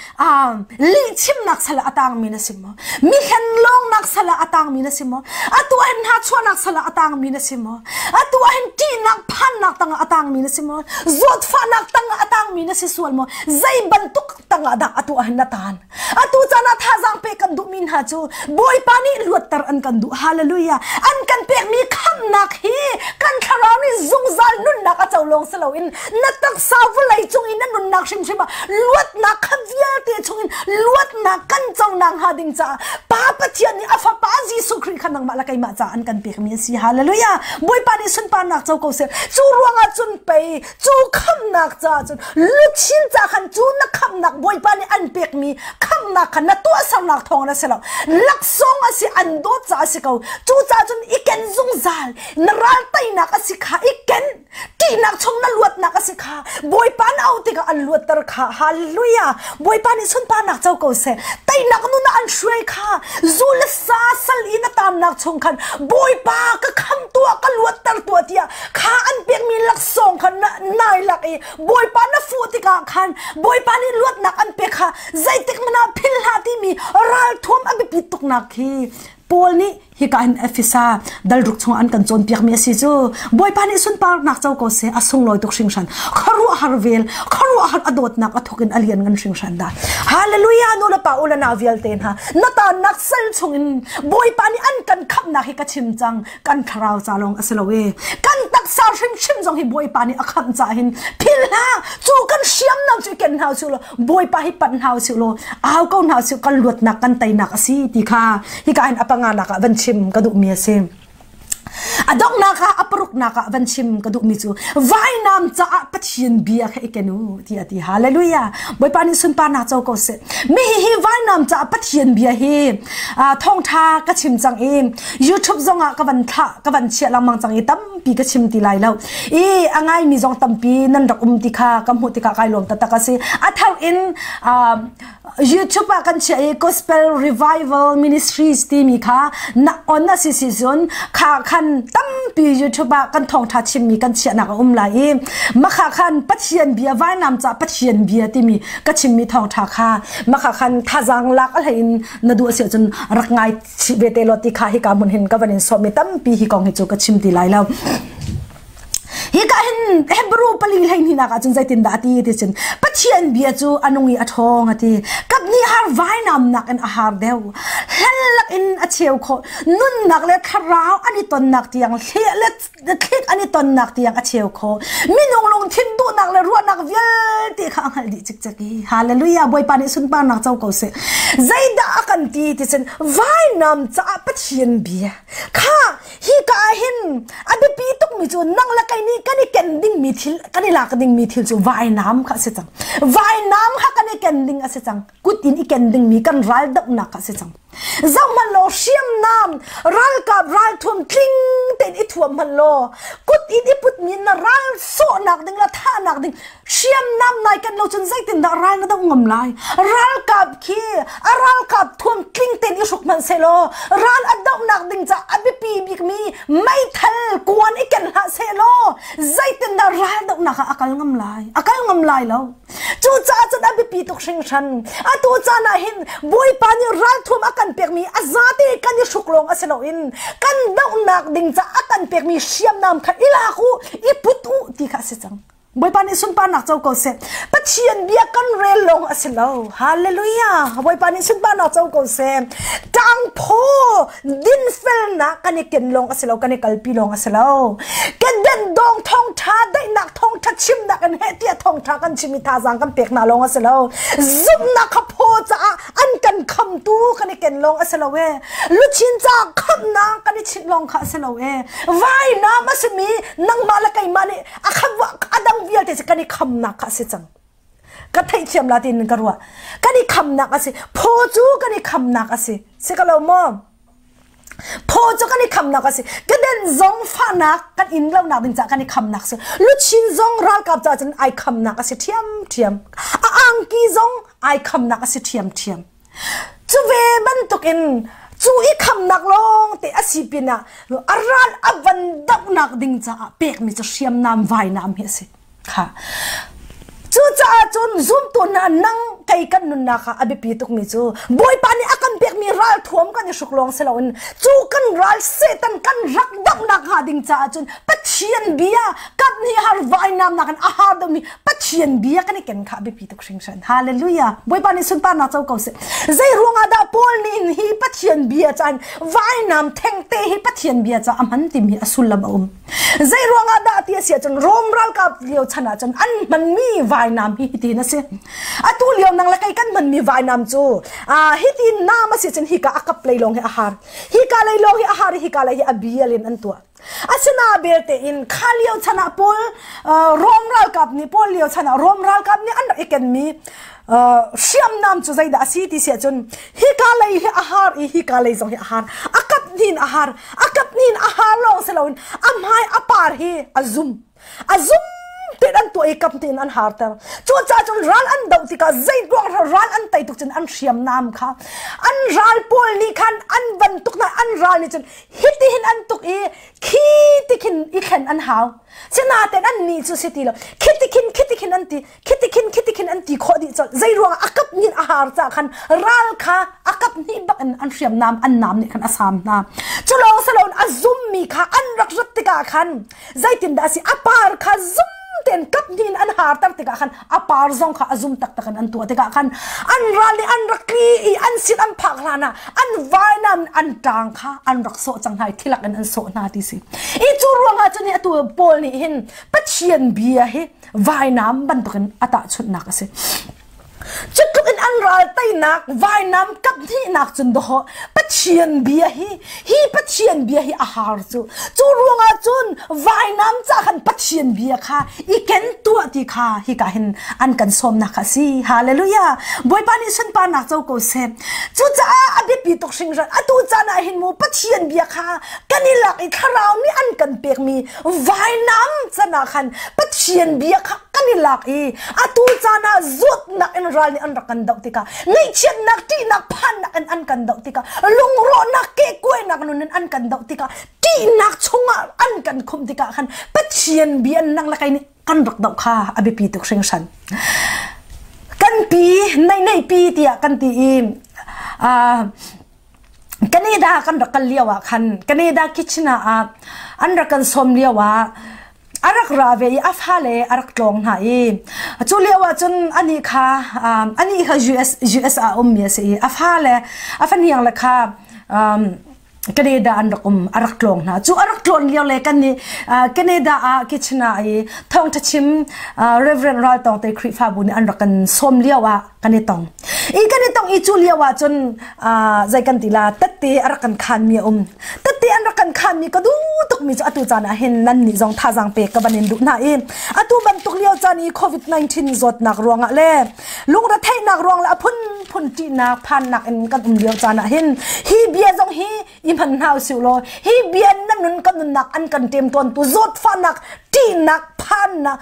lihchimnak sal ah a tangmi na si maw? Mi hlenlawngnak sal ah a tangmi na si maw? Atu ah hin hnachuahnak sal ah a tangmi na si maw? Atu ah hin ṭihnak phannak tangah a tangmi na si maw? Zawtfahnak tangah a tangmi na si sual maw? Zei bantuk tangah dah atu ah hin na tan? Atu caan ah thazaang pek kan duhmi hna cu Bawipa nih luatter an kan duh. Hallelujah. An kan pekmi khamhnak hi kan thlarau nih zungzal nunnak a co lawng si loin na taksa vawlei cung i na nunnak hrimhrim ah luatnak kha vialte chungin luatnak kan co nakhnga ding caah Pa Pathian nih a fapa Jesuh Khrih kha nangmah le keimah caah an kan pekmi a si. Hallelujah. Bawipa nih sunparnak co ko seh. Cu ruangah cun pei cu khamhnak caah cun luchin ca khan cu na khamhnak Bawipa nih an pekmi khamhnak kha na tuahsernak thawng na si lo laksawng a si an dawt caah a si ko cu caah cun i ken zungzal na ral teinak a si kha i ken ṭihnak chung na luatnak a si kha Bawipa na auh tikah an luatter kha hallelujah Bawipa nih sunparnak co ko seh teinak nun ah an hruai kha zu le sa sal i na taannak chung khan Bawipa ka kham tuah ka luatter tuah tiah kha an pekmi laksawng kha nai lak i Bawipa na fuh tikah khan Bawipa nih luatnak an pek kha zeitik hmanh ah phil hlah timi ralthuam a biapit tuknak khi Paul nih hika hin Efesa dalruk chung an kan cawnpiakmi a si cu Bawipa nih sunparnak co ko seh a sunglawi tuk hringhran khuaruahhar vel khuaruahhar a dawtnak a thuk in a lian ngan hringhran dah hallelujah nu le pa u le nau vialte hna na tannak sal chungin Bawipa nih an kan khamhnak hi ka chim cang kan thlarau ca lawng a si lo e kan taksa hrimhrim zong hi Bawipa nih a khamh ca hin phil hna cu kan hriamnam cu ken hna su law Bawipa hi panh hna su law au ko hna su kan luatnak kan teinak a si ti kha hika hin a panga nak ah van chim ka duhmi a si a donghnak ah a paruknak ah van chim ka duhmi cu vainam caah Pathian bia kha i ken u ti a ti hallelujah Bawipa nih sunparnak co ko seh mi hi vainam caah Pathian bia hi thawngtha ka chim cang i YouTube zongah ka van thlah ka van chiah lengmang cang i tampi ka chim ti lai lo i a ngaimi zong tampi nan rak um ti kha ka hmuh tikah kai lawm taktak a si a thar in YouTube ah kan chiah i Gospel Revival Ministries timi kha na on a si si cun kha khan tampi YouTube ah kan thawngtha chimmi kan chiahnak a um lai i makha khan Pathian bia vainam ca Pathian bia timi ka chimmi thawngtha kha makha khan thazaang lak a hlei in na duh a si ahcun rak ngai chih ve te law ti kha hika hmun hin ka van in sawm mi tampi hi kong hi cu ka chim ti lai lo. Hika hin Hebrew pali hlei nak ah cun zeitindah a ti ti cun Pathian bia cu a nung i a ṭhawng a ti. Kap nih har vainam nakin a har deuh. Hellak in a cheu khawh. Nunnak le thlarau an i tonnak tiang hliah le thlik an i tonnak tiang a cheu khawh. Minung lungthin duhnak le ruahnak vialte kha a hngalh dih cikcek i hallelujah Bawipa nih sunparnak co ko seh. Zeidah a kan ti ti cun vainam caah Pathian bia kha Hika ah hin a biapi tukmi cu nang le kei nih kan i ken dingmi thil kan i lak dingmi thil cu vainam kha a si cang. Vainam kha kan i ken ding a si cang. Kut in i ken dingmi kan ral dohnak kha a si cang. Zohhmanh law hriamnam ralkap ralthuam tling tein i thuam hmanh law kut in i putmi na ral sawhnak ding le thahnak ding hriamnam nai ken lo cun zeitindah ral na doh ngam lai ralkap khi a ralkap thuam tling tein i hruk hmanh sehlaw ral a dohnak ding ca a biapi bikmi meithal kuan i ken hlah sehlaw zeitindah ral dohnak ah a kal ngam lai a kal ngam lai lo cucaah cun a biapi tuk hringhran atu caan ah hin bawipa nih ralthuam a kan pekmi a zate kan i hruk lawng a si loin kan dohnak ding ca a kan pekmi hriamnam kha i lak u i put u ti kha a si cang Bawipa nih sunparnak co ko seh. Pathian bia kan rel lawng a si lo. Hallelujah. Bawipa nih sunparnak co ko seh. Tangphaw dinfelnak kan i ken lawng a si lo, kan i kalpi lawng a si lo. Keden dong thawngtha daihnak thawngtha chimnak in heh tiah thawngtha kan chim i thazaang kan pek hna lawng a si lo. Zumhnak kha phaw caah an kan khamtu kan i ken lawng a si lo e. Luchin caah khamnak kan i chinh lawng kha a si lo e. Vainam a simi nangmah le keimah nih a kham a dang vialte cu kan i khamnak kha a si cang ka theihthiam la tiin ka ruah kan i khamnak a si phaw cu kan i khamnak a si si ka lo maw phaw cu kan i khamnak a si keden zong fahnak kan in lonak ding caah kan i khamnak si luchin zong ralkap caah cun ai khamnak a si ṭhiam ṭhiam a angki zong ai khamnak a si ṭhiam ṭhiam Cu ve bantukin cu i khamnak lawng te a si pinah a ral a van dohnak ding caah pekmi cu hriamnam vainam hi a si. Kha. Cucaah cun zumtu hna nang kei kan nunnak ah a biapi tukmi cu Bawipa nih a kan pekmi ralthuam kan i hruk lawng si loin cu kan ral Satan kan rak dohnak hnga ding caah cun Pathian bia kan nih har vainam nakin a har deuhmi Pathian bia kan i ken kha a biapi tuk hringhran. Hallelujah. Bawipa nih sunparnak co ko seh. Zei ruangah dah Paul nih hi Pathian bia caan vainam thengte hi Pathian bia ca a hman timi a sullam a um. Zei ruangah dah ti a si ahcun Rom ralkap lio chan ahcun an hmanmi vainam hi hitin a si. Atu lio nang le kei kan hmanmi vainam cu hiti nam a si cun hika a kap lei lawng hi a har. Hika lei lawng hi a har i hika lei hi a bial in an tuah. Asina belte in kha lio chan ah Paul Rom ralkap nih Paul lio chan ah Rom ralkap nih an rak i kenmi hriamnam cu zeidah a si ti si ahcun hika lei hi a har i hika lei zong hi a har a kap hnin a har a kap hnin a har lawng si loin a hmai a par hi a zum a zum tein an tuah i kap tein an harter cucaah cun ral an doh tikah zeiruang ral an tei tuk cun an hriamnam kha an ral pawl nih khan an van tuk hna an ral nih cun hiti hin an tuk i khi ti khin i thlen an hau sinaten an nih cu si ti lo khiti khin khiti khin an ti khiti khin khiti khin an ti khawh dih colh zei ruangah a kap nin a har ca khan ral kha a kap hnih bak in an hriamnam an nam nih khan a sam hna cu lawng salon a zummi kha an rak rat tikah khan zeitindah a si a par kha zum tein kap hnih in an harter tikah khan a par zong kha a zum taktak in an tuah tikah khan an ral nih an rak tli i an sin an phak hlan ah an vainam an ṭang kha an rak sawh cang hna i thilak in an sawh hna ti si i cu ruangah cun atu Paul nih hin Pathian bia hi vainam bantukin a tahchunhnak a si Cutluk in an ral teinak vainam kap hnihnak cun dawh Pathian bia hi hi Pathian bia hi a har cu cu ruangah cun vainam ca khan Pathian bia kha i ken tuah ti kha hika hin an kan sawmnak kha a si hallelujah Bawipa nih sunparnak co ko seh cucaah a biapi tuk hringhran atu caan ah hin mu Pathian bia kha kan i lak i thlarau nih an kan pekmi vainam can ah khan Pathian bia kha kan i lak i atu caan ah zawtnak in ral nih an rak kan doh tikah ngaihchiatnak ṭihnak phannak in an kan doh tikah lungrawhnak kehkuainak nun in an kan doh tikah ṭihnak chungah an kan khumh tikah khan Pathian bia nang le kei nih kan rak doh kha a biapi tuk hringhran kan pi nei nei pi tiah kan ti i Canada kan rak kal lio ah khan Canada kitchen ah an rak kan sawm lio ah A rak ra ve i a fale a rak tlawng hna i cu lio ah cun anih kha anih kha US US ah ummi a si i a fale a fahniang le kha Canada an rak um a rak tlawng hna. Cu a rak tlawn lio le kan nih Canada ah Kitchener i thawngtha chim Reverend Ral Tawng te Khrihfabu nih an rak kan sawm lio ah kan i tong. I kan i tong i cu lio ah cun zei kan ti la tette a rak kan khan mi a um. Tette an rak kan khan mi ka duh tuk mi cu atu caan ah hin nan nih zong thazaang pek ka van in duh hna i atu bantuk lio caan i COVID-19 zawtnak ruangah le lungretheihnak ruang le a phunphun ṭihnak phannak in kan um lio caan ah hin hi bia zong hi i hman hna usih law hi bia na nun kan nunnak an kan ṭem tawntu zawtfahnak ṭihnak phannak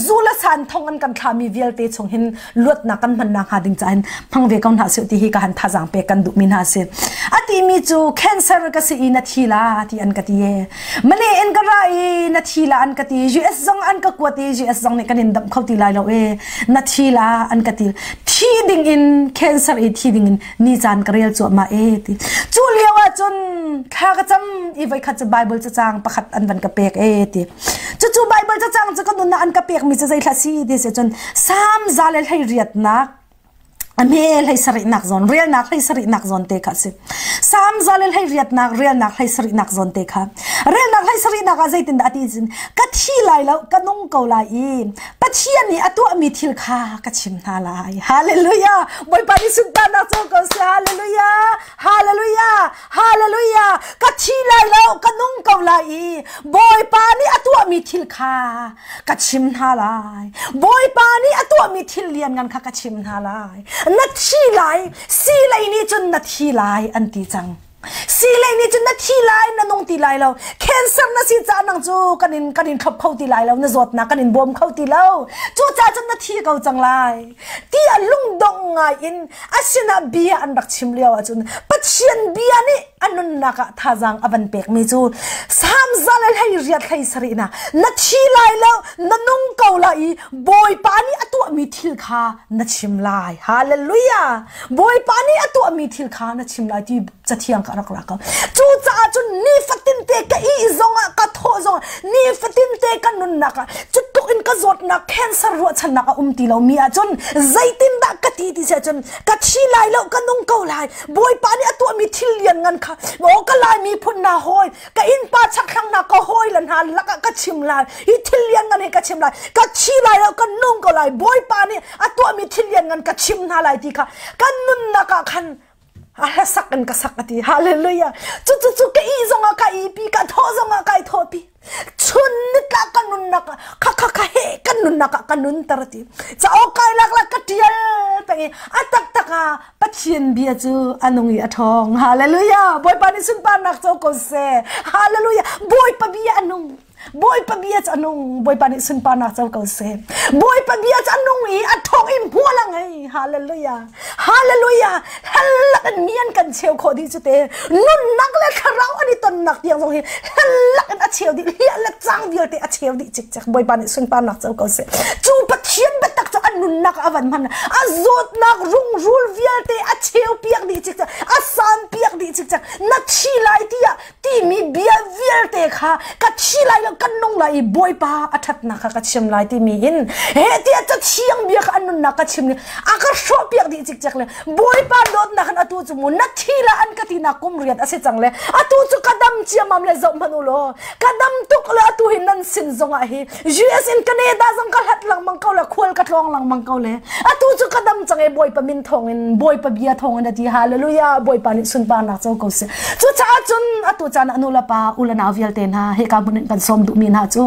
zu le san thong an kan thlami vialte chung hin luatnak kan hmannak hnga ding caah hin hmang ve ko hna sih ti hi ka han thazang pek kan duhmi hna si. A timi cu cancer ka si i na thi la ti an ka ti e. Male in ka ra i na thi la an ka ti. US zong an ka kuat i US zong nih kan in damh kho ti lai lo e. Na thi la an ka ti. Thi ding in cancer i thi ding in ni caan ka rel cuahmah e ti. Cu lio ah cun thla ka cam i voikhat cu Bible cacang pakhat an van ka pek e ti. Cucu Bible cacang cu ka nun ah an ka pek mi cu zeithla si ti si cun Salm 118 a hme hlei sarihnak zawn relnak hlei sarihnak zawn te kha si Salm 118 relnak hlei sarihnak zawn te kha relnak hlei sarihnak ah zeitindah a ti cun ka thi lai lo ka nung ko lai i Pathian nih a tuahmi thil kha ka chim hna lai hallelujah Bawipa nih sunparnak co ko seh hallelujah hallelujah hallelujah ka thi lai lo ka nung ko lai i Bawipa nih a tuahmi thil kha ka chim hna lai Bawipa nih a tuahmi thil lianngan kha ka chim hna lai na thi lai si lei nih cun na thi lai an ti cang si lei nih cun na thi lai na nung ti lai lo cancer na si caah nang cu kan in kan in thlop kho ti lai lo na zawtnak kan in bawm kho ti lo cu caah cun na thi ko cang lai tiah lungdong ngai in a sinah bia an rak chim lio ahcun Pathian bia nih a nunnak ah thazaang a van pekmi cu Salm 118 na na thi lai lo na nung ko lai i Bawipa nih a tuahmi thil kha na chim lai hallelujah Bawipa nih a tuahmi thil kha na chim lai ti cathiang ka rak ra ko cucaah cun nifatin te ka ih zongah ka thawh zongah nifatin te ka nunnak ah cutluk in ka zawtnak cancer ruahchannak a um ti lomi ahcun zeitindah ka ti ti si ahcun ka thi lai lo ka nung ko lai Bawipa nih a tuahmi thil lianngan kha maw ka Lai miphun hna hawi ka innpa chakthlang hna ka hawi le hna lakah ka chim lai hi thil lianngan hi ka chim lai ka thi lai lo ka nung ko lai Bawipa nih a tuahmi thil lianngan ka chim hna lai ti kha kan nunnak ah khan a hlasak in ka sak a ti hallelujah cu cu cu ka ih zongah ka ipi ka thawh zongah kai thawhpi chun nitlak ka nunnak ah kha kha kha he kan nunnak ah ka nunter ti cauk kai lak la ka tial peng i a taktak ah Pathian bia cu a nung i a ṭhawng hallelujah Bawipa nih sunparnak co ko seh hallelujah Bawipa bia a nung Bawipa bia cu a nung Bawipa nih sunparnak co ko seh Bawipa bia cu a nung i a ṭhawng i hmual a ngei hallelujah Hallelujah! Hellak in mi an kan cheu khawh dih cu te. Nunnak le thlarau an i tonnak tiang zong hi hellak in a cheu dih. Hliah le cang vialte a cheu dih cikcek. Bawipa nih sunparnak co ko seh. Cu Pathian biatak cu a nunnak a van hman. A zawtnak rungrul vialte a cheu piak dih cikcek. A san piak dih cikcek. Na thi lai tiah timi bia vialte kha ka thi lai lo kan nung lai i Bawipa a ṭhatnak kha ka chim lai timi in he tiah cathiang bia kha an nunnak ka chim ni a ka hrawh piak dih cikcek le Bawipa dawtnak in atu cu mu na thi la an ka tinak kum riat a si cang le atu cu ka dam ciamam le zoh hmanh u law ka dam tuk le atu hi nan sin zongah hi US in Canada zong ka hlat lengmang ko le khual ka tlawng lengmang ko le atu cu ka dam cang e Bawipa min thawngin Bawipa bia thawngin a ti hallelujah Bawipa nih sunparnak co ko seh cucaah cun atu caan ah nu le pa u le nau vialte hna hika hmun in kan sawm duhmi hna cu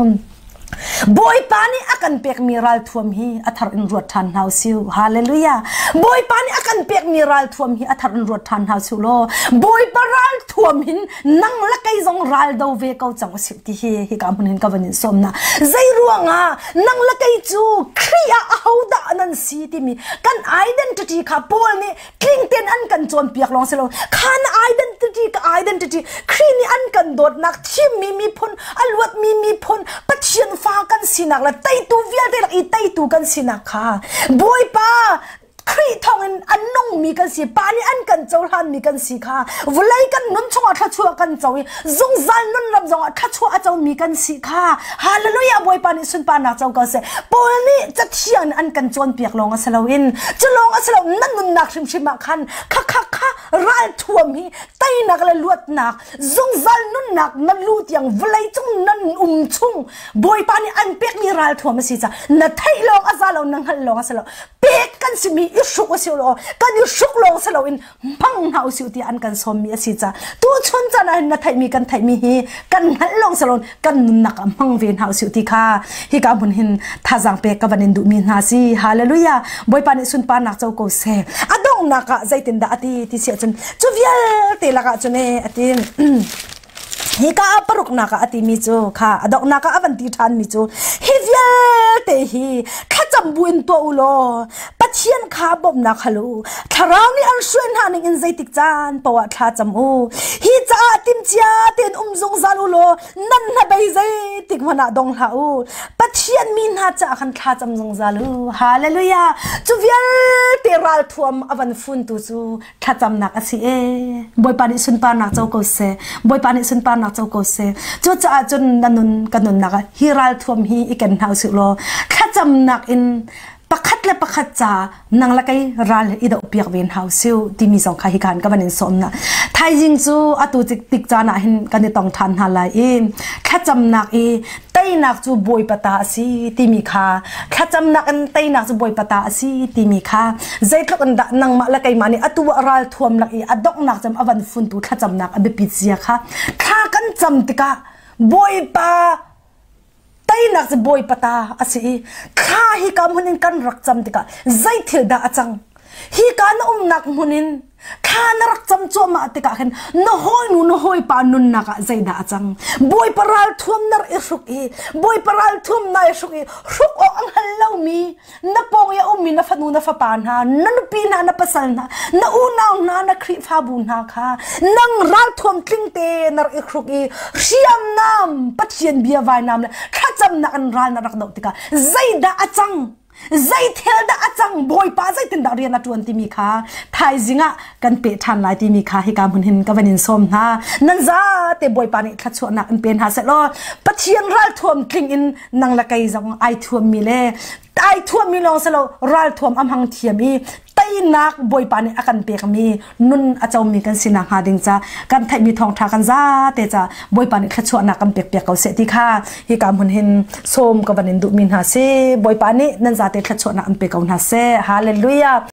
Bawipa nih a kan pekmi ralthuam hi a thar in ruat ṭhan hna usih. Hallelujah. Bawipa nih a kan pekmi ralthuam hi a thar in ruat ṭhan hna usih law Bawipa ralthuam hin nang le kei zong ral do ve ko cang usih ti hi hika hmun hin ka van in sawm na. Zei ruangah nang le kei cu Khrih ah ahodah nan si timi kan identity kha Paul nih tling tein an kan cawnpiak lawng si lo khan identity ka identity Khrih nih an kan dawtnak thimmi miphun a luatmi miphun Pathian fa kan sinak le teitu vialte lak i teitu kan sinak kha Bawipa Khrih thawngin a nungmi kan si, Pa nih an kan cohlanmi kan si kha vawlei kan nun chungah thluachuah kan co i zungzal nun ram zongah thluachuah a comi kan si kha Hallelujah Bawipa nih sunparnak co ko seh. Paul nih cathiang an kan cawnpiak lawng a si loin cu lawng a si lo nan nunnak hrimhrim ah khan kha kha kha ral thuam hi teinak le luatnak zungzal nunnak na lu tiang vawlei cung nan um chung Bawipa nih an pekmi ral thuam a si ca na theih lawng a za lo na hngalh lawng a si lo pek kan simi i hruk a si lo kan i hruk lawng si loin hmang hna usih tiah an kan sawmmi a si ca tu chun caan ah na theihmi kan theihmi hi kan hngalh lawng si loin kan nunnak ah hmang ve hna usih ti kha hika hmun hin thazaang pek ka van in duhmi hna si hallelujah bawipa nih sunparnak co ko seh a donghnak ah zeitindah a ti ti si ahcun cu vialte lakah cun e a ti Hika ah paruknak ah a timi cu kha a donghnak ah a van ti ṭhanmi cu hi vialte hi thlacam buin tuah u law Pathian kha bawmhnak hal u thlarau nih an hruai hna ning in zeitik caan paoh ah thla cam u hi caah timcia tein um zungzal u law nan hnabei zeitik hmanh ah dong hlah u Pathian mi hna caah khan thla cam zungzal u hallelujah cu vialte ralthuam a van funtu cu thlacamnak a si e Bawipa nih sunparnak co ko seh Bawipa nih sunparnak co ko seh cucaah cun na nun ka nunnak ah hi ralthuam hi i ken hna usih law thlacamnak in pakhat le pakhat ca nang le kei ral i doh piak ve hna usih timi zong kha hi khan ka van in sawm na thaizing cu atu tik caan ah hin kan i tong than hna lai i thlacamnak i teinak cu Bawipa ta a si timi kha thlacamnak in teinak cu Bawipa ta a si timi kha zeitluk in dah nangmah le keimah nih atu ah ral thuam lak i a donghnak cem a van funtu thlacamnak a biapit zia kha thla kan cam tikah Bawipa teinak cu Bawipa ta a si i thla hi ka hmun in kan rak cam tikah zei thil dah a cang hi ka na umnak hmun in Thla na rak cam cuahmah tikah khin na hawinu na hawipa nunnak ah zeidah a cang? Bawipa ral thuam na i hruk i Bawipa ral thuam na i hruk i hruk awk a hngal lomi na pawng i a ummi na fanu na fapa hna na nupi hna na pasal hna na unau hna na Khrihfabu hna kha nang ralthuam tling te na rak i hruk i hriamnam Pathian bia vainam le thlacamnak in ral na rak doh tikah zeidah a cang? Zei thil dah a cang bawipa zeitindah rian a ṭuan timi kha thaizing ah kan peh ṭhan lai timi kha hika hmun hin ka van in sawm hna nan zate bawipa nih thluachuahnak in pe hna seh law Pathian ralthuam tling in nang le kei zong ai thuammi le ai thuammi lawng si lo ralthuam a hmang thiam i teinak bawipa nih a kan pekmi nun a comi kan si nakhnga ding ca kan theihmi thawngṭha kan zate ca Bawipa nih thluachuahnak kan pek piak ko seh ti kha hika hmun hin sawm ka van in duhmi hna si Bawipa nih nan zate thluachuahnak an pe ko hna seh hallelujah.